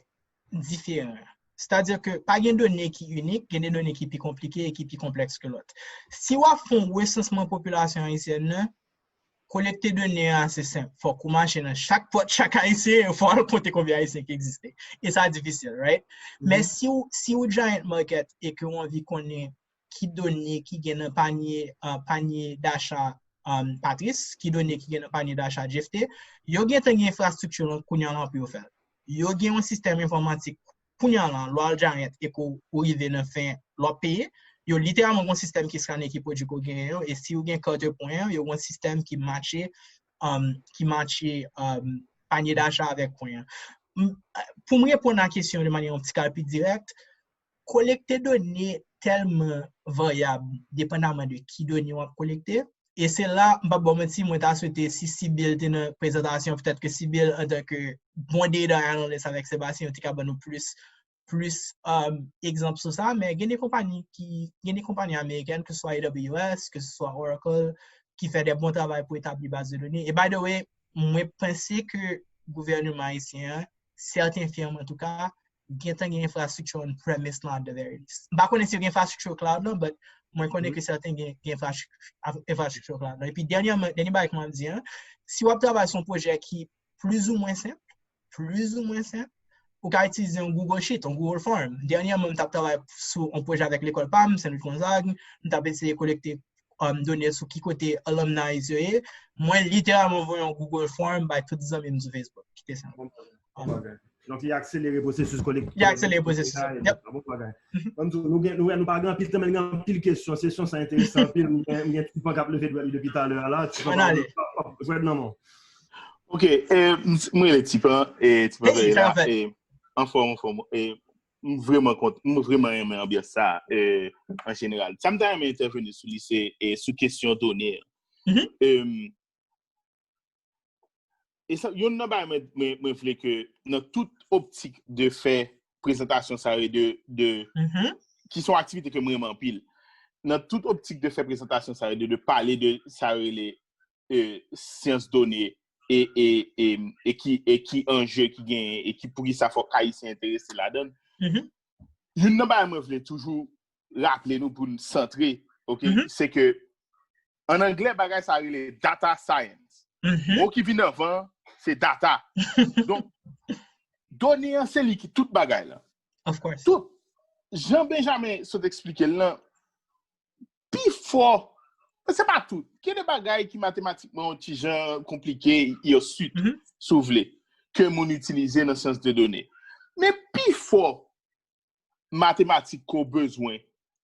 diferan. Sètadi ke pa gen done ki inik, gen de done ki pi konplike e ki pi konplèks ke lòt. Si w ap fè yon resansman popilasyon ayisyèn nan, kolekte done a se senp. Fòk ou mache nan chak pòt chak Ayisyen, fò w al konte konbyen Ayisyen ki egziste. E sa difisil, right? Men si w, si w Giant Market e ke w anvi konnen ki done ki gen nan panye, uh, panye dacha um, Patrice, ki done ki gen nan panye dacha Jephté, yo gentan gen enfrastrikti lan kounye a lan pou yo fè l. Yo gen yon sistèm enfòmatik kounye a lan, lè w al Giant e ke w rive nan fen, lè w ap peye, yo literalman gen yon sistèm ki eskane ki pwodui ke w genyen yo, e si w gen kat pwen an, yo gen yon sistèm ki matche, um, ki matche um, panye dacha avèk pwen an. M- Pou m reponn a kesyon de manyè yon ti kal pi dirèk, kolekte done tèlman varyab, depandaman de ki done w ap kolekte, E se la, m p ap ba w manti, mwen ta swete si Sibyl te nan prezantasyon, petèt ke Sibyl, antanke bon data analyst avèk Sebastien, yo te ka ban nou plis, plis um, egzanp sou sa, men gen de konpayi ki, gen de konpayi amerikèn, ke se swa A W S, ke se swa Oracle, ki fè de bon travay pou etabli baz de done. E by the way, mwen panse ke gouvènman ayisyen an, sèten fèm antouka, gentan gen enfrastrikti on premise lan at the very least. M pa konnen si yo gen enfrastrikti cloud lan, but mwen konnen ke sèten gen, gen enfrastrikti cloud lan. Epi dènyèman, dènye bagay ke m ap di an, si w ap travay sou yon pwojè ki plizoumwen senp, plizoumwen senp, ou ka itilize yon Google Sheet, yon Google Form. Dènyèman, m t ap travay sou yon pwojè avèk lekòl pa m, Saint Louis Gonzague, m t ap eseye kolekte um, done sou ki kote alumni yo ye. Mwen literalman voye yon Google Form bay tout zanmi m sou Facebook. Kite sa. Bon bagay. Donk, li akselere pwosesis kolektif. Li akselere pwosesis. Yep. Bon bagay. Ann di w, nou gen, nou, nou pa gen anpil tan, men gen anpil kesyon. Sesyon sa enteresan anpil. M gen, m gen Tipan k ap leve dwèt li depi talè a la. Tipan pa jwenn nan men w. Ok, e, m rele Tipan, e, Tipan Pereira, e, anfòm, anfòm, e, m vrèman kont, m vrèman renmen anbyans sa, e, an jeneral. Sa m ta renmen entèveni sou li, se, e, sou kesyon done an. E, e sa, youn nan bagay mwen, mwen, mwen vle ke nan tout optik de fè prezantasyon sa yo de, de ki se yon aktivite ke m renmen anpil. Nan tout optik de fè prezantasyon sa yo de, de pale de sa yo rele e, syans done e, e, e, e, ki, e ki anje ki genyen e ki poukisa fòk Ayisyen enterese ladan l. Youn nan bagay mwen vle toujou raple nou pou n santre, ok, se ke an anglè bagay sa rele data science. Mo ki vin anvan se data. Donk, done an se li ki tout bagay la. Of course. Tout. Jan Benjamin sot eksplike l lan, pifò, se pa tout, gen de bagay ki matematikman yon ti jan konplike, e osit, si w vle, ke moun itilize nan syans de done. Men pifò matematik ke w bezwen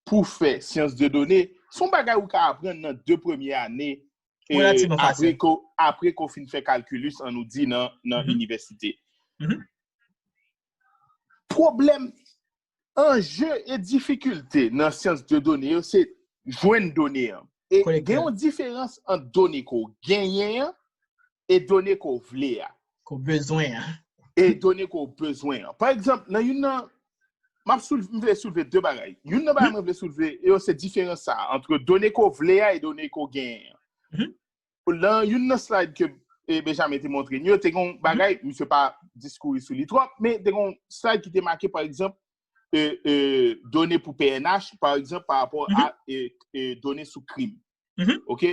pou fè syans de done, se yon bagay ou ka aprann nan de premye ane, e, apre ke w fin fè kalkilis, ann nou di, nan, nan inivèsite. Pwoblèm, anje e difikilte nan syans de done yo, se jwenn done an. E gen yon diferans ant done ke w genyen an e done ke w vle a. Ke w bezwen an. E done ke w bezwen an. Pa egzanp, nan youn nan, m ap soulve, m vle soulve de bagay. Youn nan bagay mwen vle soulve, yo se diferans sa, ant done ke w vle a e done ke w genyen an. Nan youn nan slide ke, e, Benjamin te montre n yo, te gen yon bagay, misye pa diskouri sou li twòp, men te gen yon slide ki te make, pa egzanp, e, e, done pou P N H, pa egzanp, pa rapò a, e, e, done sou krim. Ok?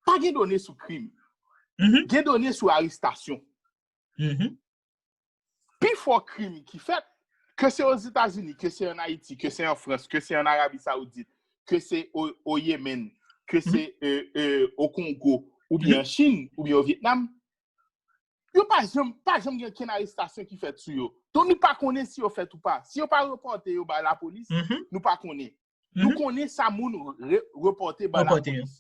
Pa gen done sou krim. Gen done sou arestasyon. Pifò krim ki fèt, ke se Ozetazini, ke se an Ayiti, ke se an Frans, ke se an Arabi Sawoudit, ke se o, o Yemen, ke se, e, e, o Kongo, oubyen an Chin, oubyen o Vyetnam, yo pa janm, pa janm gen okenn arestasyon ki fèt sou yo. Donk, nou pa konnen si yo fèt ou pa. Si yo pa repòte yo bay lapolis, nou pa konnen. Nou konnen sa moun re, repòte bay lapolis.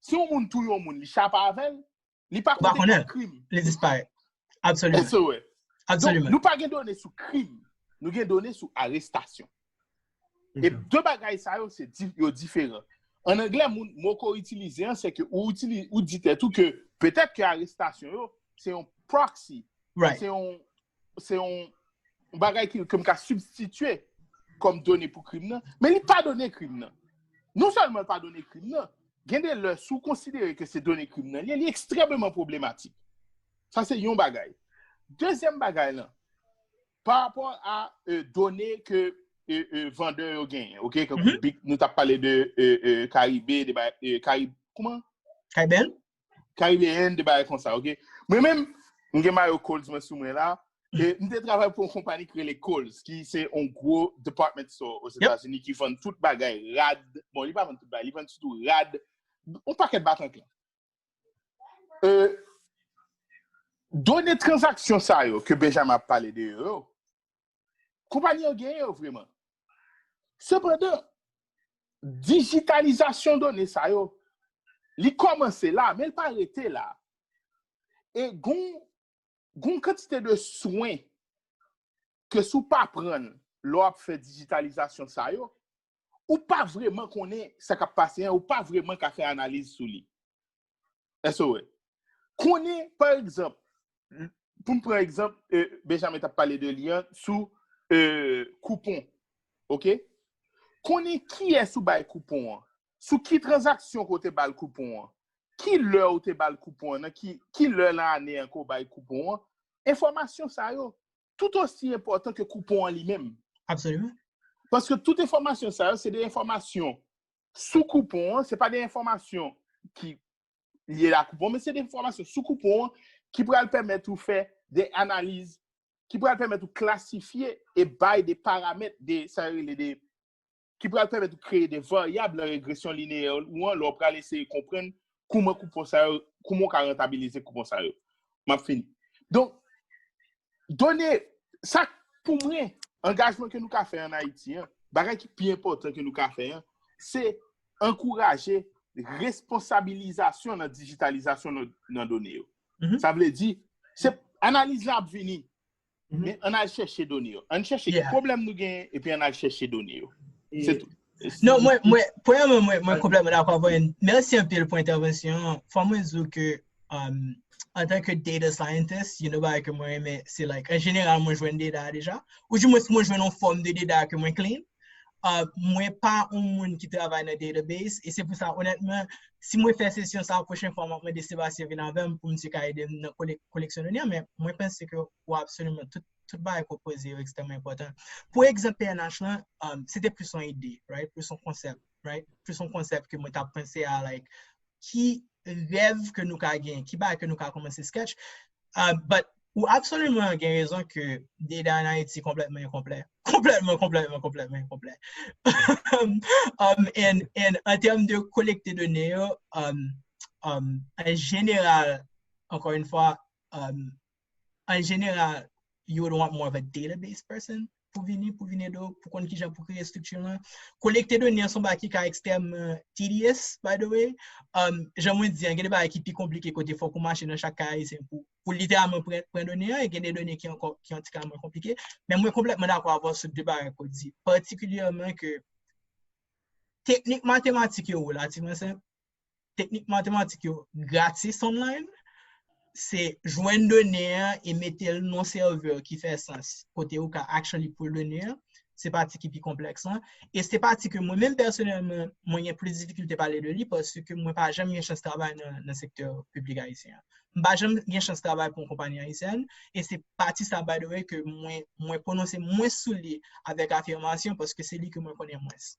Si yon moun touye yon moun, li chape avè l, li pa konte kòm krim. Li disparèt. Absoliman. Donk, nou pa gen done sou krim. Nou gen done sou arestasyon. E de bagay sa yo, se di, yo diferan. An anglè, moun, mo ke w itilize an, se ke ou itilize, ou di tèt ou ke petèt ke arestasyon yo, se yon proxy. Se yon, se yon bagay ki, ke m ka sibstitye kòm done pou krim nan, men li pa done krim nan. Non sèlman li pa done krim nan, gen de lè, si w konsidere ke se done krim nan li ye, li ekstrèmeman pwoblematik. Sa se yon bagay. Dezyèm bagay lan, pa rapò a, e, done ke, e, e, vandè yo genyen, ok? Kankou nou t ap pale de, e, e, Karibe, de bagay, e, Karib, kouman? Caribbean? Caribbean, de bagay konsa, ok? Mwen menm, m gen mayo Kohl's mwen sou mwen la, e m te travay pou yon konpani ki rele Kohl's, ki se yon gwo department store Ozetazini ki vann tout bagay, rad, bon, li pa vann tout bagay, li vann sitou rad, yon pakèt batank lan. E, done tranzaksyon sa yo ke Benjamin ap pale de yo, konpayi an genyen yo vreman. Sepandan, dijitalizasyon done sa yo, li kòmanse la, men li pa rete la. E gon, gon kantite de swen ke si w pa pran l lè w ap fè dijitalizasyon sa yo, ou pa vrèman konnen sa k ap pase an, ou pa vrèman ka fè analiz sou li. Èske w wè? Konnen, pa egzanp, pou m pran egzanp, Benjamin t ap pale de li an, sou koupon. Oke? Konnen kiyès ou bay koupon an, sou ki tranzaksyon ke w te ba l koupon an, ki lè ou te ba l koupon an, nan ki, ki lè nan ane an ke w bay koupon an, enfòmasyon sa yo tout osi enpòtan ke koupon an li menm. Absolument. Paske tout enfòmasyon sa yo, se de enfòmasyon sou koupon an, se pa de enfòmasyon ki lye a koupon, men se de enfòmasyon sou koupon an ki pral pèmèt ou fè de analiz, ki pral pèmèt ou klasifye e bay de paramèt, de sa yo rele de, ki pral pèmèt ou kreye de varyab nan regresyon lineyè ou an, lè w pral eseye konprann kouman koupon sa yo, kouman w ka rantabilize koupon sa yo. M ap fini. Donk, done, sa pou mwen, angajman ke nou ka fè an Ayiti an, bagay ki pi enpòtan ke nou ka fè an, se ankouraje responsabilizasyon nan dijitalizasyon nan, nan done yo. Sa vle di, se analiz la ap vini, men ann al chèche done yo. Ann chèche ki pwoblèm nou genyen, epi ann al chèche done yo. Se tou. Non, mwen, mwen, premyèman, mwen, mwen konplètman dakò avè w. Mèsi anpil pou entèvansyon an. Fò mwen di w ke, um, antanke data scientist, you know, bagay ke mwen renmen, se like, an jeneral, mwen jwenn data a deja. Ou di mwen, mwen jwenn yon fòm de data ke mwen clean. Uh, mwen pa yon moun ki travay nan database, e se pou sa, onètman, si mwen fè sesyon sa, pwochen fwa, mwen mande Sebastien vin avè m pou misye ka ede m nan kolek-, koleksyon done, men mwen panse ke w absoliman tout tout bagay ke w poze yo ekstrèmman enpòtan. Pou egzanp P N H lan, um, se te plis yon ide, right? Plis yon konsèp, right? Plis yon konsèp ke mwen t ap panse a, like, ki rèv ke nou ka gen, ki bagay ke nou ka kòmanse sketch. Uh, but ou absoliman gen rezon ke data an Ayiti konplètman enkonplè. Konplètman, konplètman, konplètman enkonplè. Um, um, and, and an tèm de kolekte done yo, um, um, an jeneral, ankò yon fwa, um, an jeneral, you would want more of a database person pou vini, pou vin ede w, pou konn kijan pou kreye estrikti lan. Kolekte done an se yon bagay ki ka ekstrèmman tedious, by the way. Um, jan mwen di an, gen de bagay ki pi konplike kote fòk ou mache nan chak kay ayisyen pou, pou literalman pran, pran done an, e gen de done ki ankò, ki yon ti kal mwen konplike. Men mwen konplètman dakò avè w sou de bagay ke w di, patikilyèman ke teknik matematik yo relativman senp, teknik matematik yo gratis online, se jwenn done an e mete l nan yon sèvè ki fè sans, kote ou ka actually pull done an, se pati ki pi konplèks lan. E se pati ke mwen menm pèsonèlman, mwen gen plis difikilte pale de li paske mwen pa janm gen chans travay nan, nan sektè piblik ayisyen an. M pa janm gen chans travay pou yon konpayi ayisyèn, e se pati sa, by the way, ke mwen, mwen pwononse mwens sou li avèk afimasyon paske se li ke mwen konnen mwens.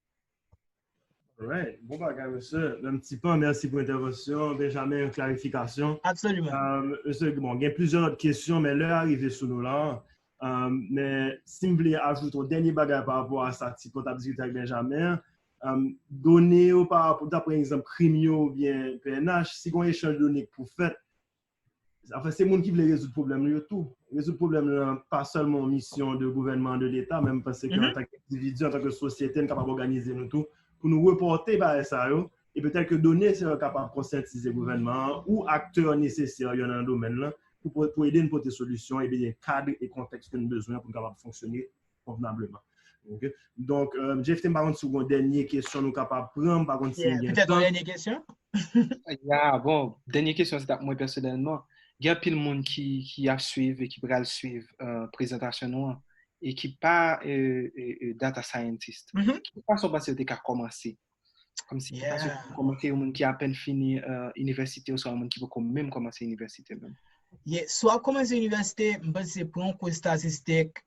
Alright. Bon bagay, mesye. Menm ti pan, mèsi pou entèvansyon. Benjamin, yon klarifikasyon. Absoliman. Mesye, bon, gen plizyè lòt kesyon, men lè a rive sou nou la. Men si m vle ajoute yon dènye bagay pa rapò a sa ti pan t ap diskite ak Benjamin, done yo pa rapò, ta pran egzanp krim yo oubyen P N H, si gen yon echanj done k pou fèt, anfen, se moun ki vle rezoud pwoblèm yo tou. Rezoud pwoblèm nan pa sèlman yon misyon de gouvènman, de Leta, men m panse ke antanke endividi, antanke sosyete, n kapab òganize nou tou pou nou repòte bagay sa yo, e petèt ke done sa yo kapab konsyantize gouvènman an ou aktè nesesè yo nan domèn lan pou, pou ede n pote solisyon e byen kad e kontèks ke n bezwen pou n kapab fonksyone konvenableman. Donk, Jeff, m pa konn si w gen yon dènye kesyon nou kapab pran, m pa konn si n gen tan. Petèt yon dènye kesyon? Ya, bon, dènye kesyon se t ap mwen pèsonèlman. Gen anpil moun ki, ki ap swiv e ki pral swiv prezantasyon nou an e ki pa data scientist. Ki fason w panse yo te ka kòmanse? Kòmsi ki fason pou kòmanse, yon moun ki apèn fini inivèsite oswa yon moun ki poko menm kòmanse inivèsite menm? Yeah, si w ap kòmanse inivèsite, m panse pran yon kou estatistik,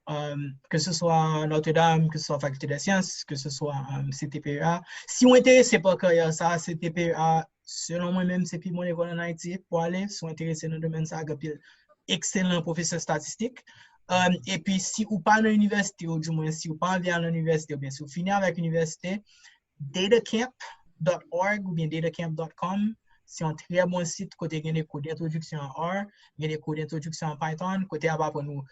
ke se swa Notre Dame, ke se swa Faculté des Sciences, ke se swa C T P E A. Si w enterese pa karyè sa, C T P E A, selon mwen menm, se pi bon lekòl ann Ayiti pou ale. Si w enterese nan domèn sa, gen anpil ekselan pwofesè estatistik. Epi si ou pa nan inivèsite, oudimwen si ou pa anvi al nan inivèsite, oubyen si w fini avèk inivèsite, datacamp dot org oubyen datacamp dot com, se yon trè bon sit kote gen de kou dentwodiksyon an R, gen de kou dentwodiksyon an Python, kote y ap aprann ou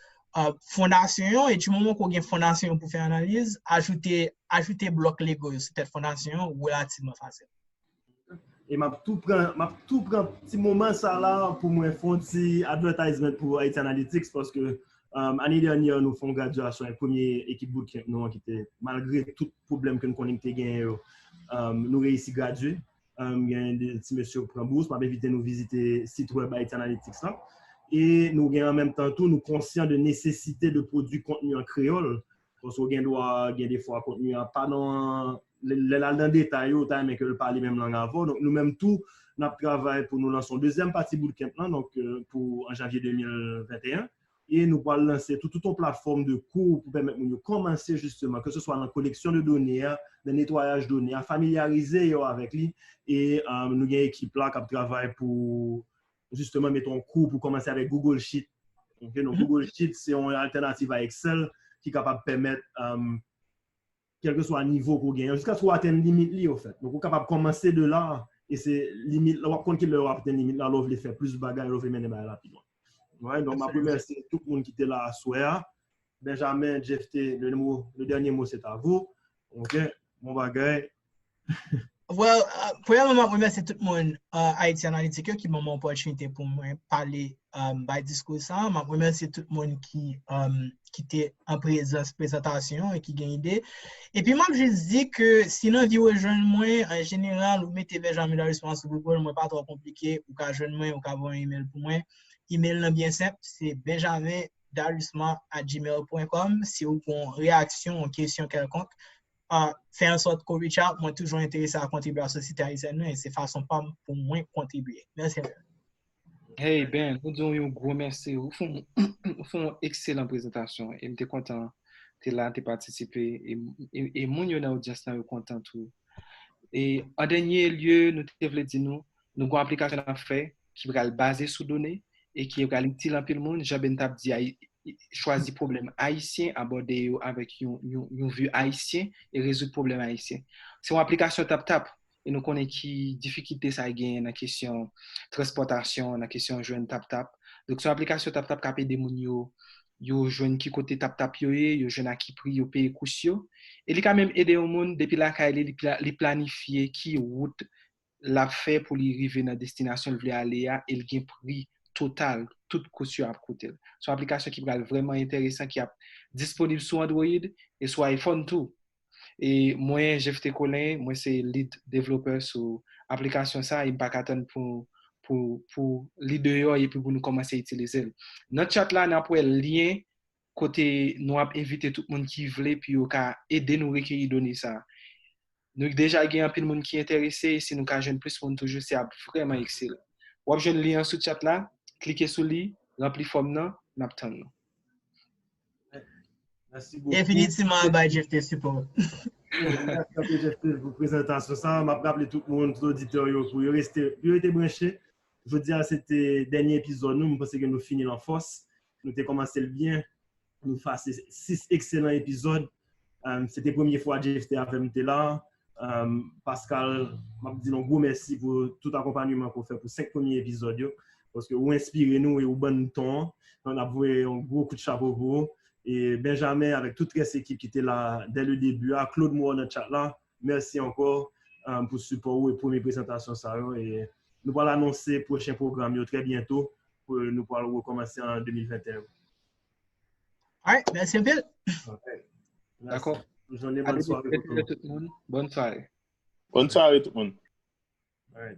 fondasyon yo, e di moman ke w gen fondasyon yo pou fè analiz, ajoute, ajoute blòk Lego yo sou tèt fondasyon yo relativman fasil. E m ap tou pran, m ap tou pran ti moman sa la pou mwen fè yon ti advertisement pou Haiti Analytics, paske Um, ane dènyè, nou fè yon gradyasyon avèk premye ekip bootcamp nou an ki te, malgre tout pwoblèm ke nou konnen ki te genyen yo, um, nou reyisi gradye. Um, gen de ti mesye k pran bous, m ap envite nou vizite sit wèb Haiti Analytics la. E nou gen an menm tan tou, nou konsyan de nesesite de pwodui kontni an kreyòl. Paske w gen dwa, gen defwa kontni a pa nan, lè, lè l al nan detay yo, ou ta renmen ke l pale menm lang avè w. Donk, nou menm tou, n ap travay pou nou lanse yon dezyèm pati bootcamp lan, donk, euh, pou an janvye de mil venteyen. E nou pral lanse tout, tout yon platfòm de kou pou pèmèt moun yo kòmanse jisteman, ke se swa nan koleksyon de done a, nan netwayaj done a, familyarize yo avèk li. E, euh, nou gen ekip la k ap travay pou jisteman mete yon kou pou kòmanse avèk Google Sheet. Ok, donk, Google Sheet, se yon altènativ a Excel ki kapab pèmèt, um, kèlkeswa nivo ke w genyen, jiskaske w atenn limit li, anfèt. Donk, ou kapab kòmanse de la, e se limit la, w ap konn ki lè w ap atenn limit la, lè w vle fè plis bagay, lè w vle mennen bagay la pi lwen. Right? Donk, m ap remèsye tout moun ki te la aswè a. Benjamin, Jephté, le mot, le dernier mot, c'est à vous. Ok? Bon bagay. Well, uh, premyèman, m ap remèsye tout moun uh, Haiti Analytics yo ki ban mwen opòtinite pou mwen pale, um, bay diskou sa. M ap remèsye tout moun ki, um, ki te an prezans prezantasyon e ki gen ide. Epi m ap jis di ke si n anvi rejwenn mwen, an jeneral, ou mete Benjamin Dariusma sou Google, mwen pa twò konplike, ou ka jwenn mwen, ou ka voye yon email pou mwen. Email lan byen senp, se benjamin dariusma at gmail pwen kòm. Si ou gen yon reyaksyon, yon kesyon kèlkonk, uh, fè an sòt ke w reach out. Mwen toujou enterese a kontribye a sosyete ayisyèn nan e se fason pa m pou mwen kontribye. Mèsi anpil. Hey Ben, nou di w yon gwo mèsi. Ou fè yon, ou fè yon ekselan prezantasyon e m te kontan te la, te patisipe e, e, e moun yo nan odyans lan yo kontan tou. E an dènye lye, nou te vle di nou, nou gen yon aplikasyon n ap fè ki pral baze sou done e ki pral itil anpil moun. Jan Ben t ap di a, chwazi pwoblèm ayisyen, abòde yo avèk yon, yon, yon vi ayisyen e rezoud pwoblèm ayisyen. Se yon aplikasyon TapTap e nou konnen ki difikilte sa genyen nan kesyon transpòtasyon, nan kesyon jwenn TapTap. Donk, se yon aplikasyon TapTap k ap ede moun yo, yo jwenn ki kote TapTap yo ye, yo jwenn a ki pri yo peye kous yo. E li ka menm ede yon moun, depi lakay li, li, pla, li planifye ki wout l ap fè pou li rive nan destinasyon l vle ale a e l gen pri total, tout kous yo ap koute l. Se yon aplikasyon ki pral vrèman enteresan, ki ap disponib sou Android e sou iPhone tou. E mwen, Jephté Colin, mwen se lead developer sou aplikasyon sa e m pa ka tann pou, pou, pou li deyò epi pou nou kòmanse itilize l. Nan chat la, n ap wè lyen kote nou ap envite tout moun ki vle pou yo ka ede nou rekeyi done sa. Nou deja gen anpil moun ki enterese, si nou ka jwenn plis moun toujou, se ap vrèman ekselan. W ap jwenn lyen an sou chat la, klike sou li, ranpli fòm nan, n ap tann nou. Mèsi bokou. Definitivman, bay Jephté sipò. Mèsi anpil, Jephté, pou prezantasyon sa. M ap raple tout moun, tout oditè yo, pou yo reste, pou yo rete branche. Jodi a, se te dènye epizòd nou. M panse ke nou fini l an fòs. Nou te kòmanse l byen. Nou pase sis ekselan epizòd. Um, se te premye fwa Jephté avè m te la. Um, Pascal, m ap di nou gwo mèsi pou tout akonpanyman ke w fè pou senk premye epizòd yo. Paske ou enspire nou e ou ban n ton an. Donk, n ap voye yon gwo kout chapo pou ou. E Benjamin, avèk tout rès ekip ki te la dès le début a, Claude Moore nan chat la, mèsi ankò, um, pou sipò ou e premye prezantasyon sa yo. E nou pral anonse pwochen pwogram yo trè byento, pou nou pral rekòmanse an de mil venteyen. Alright, mèsi anpil. Dakò. Jounen, bòn sware tout moun. Bòn sware. Bòn sware tout moun. Alright.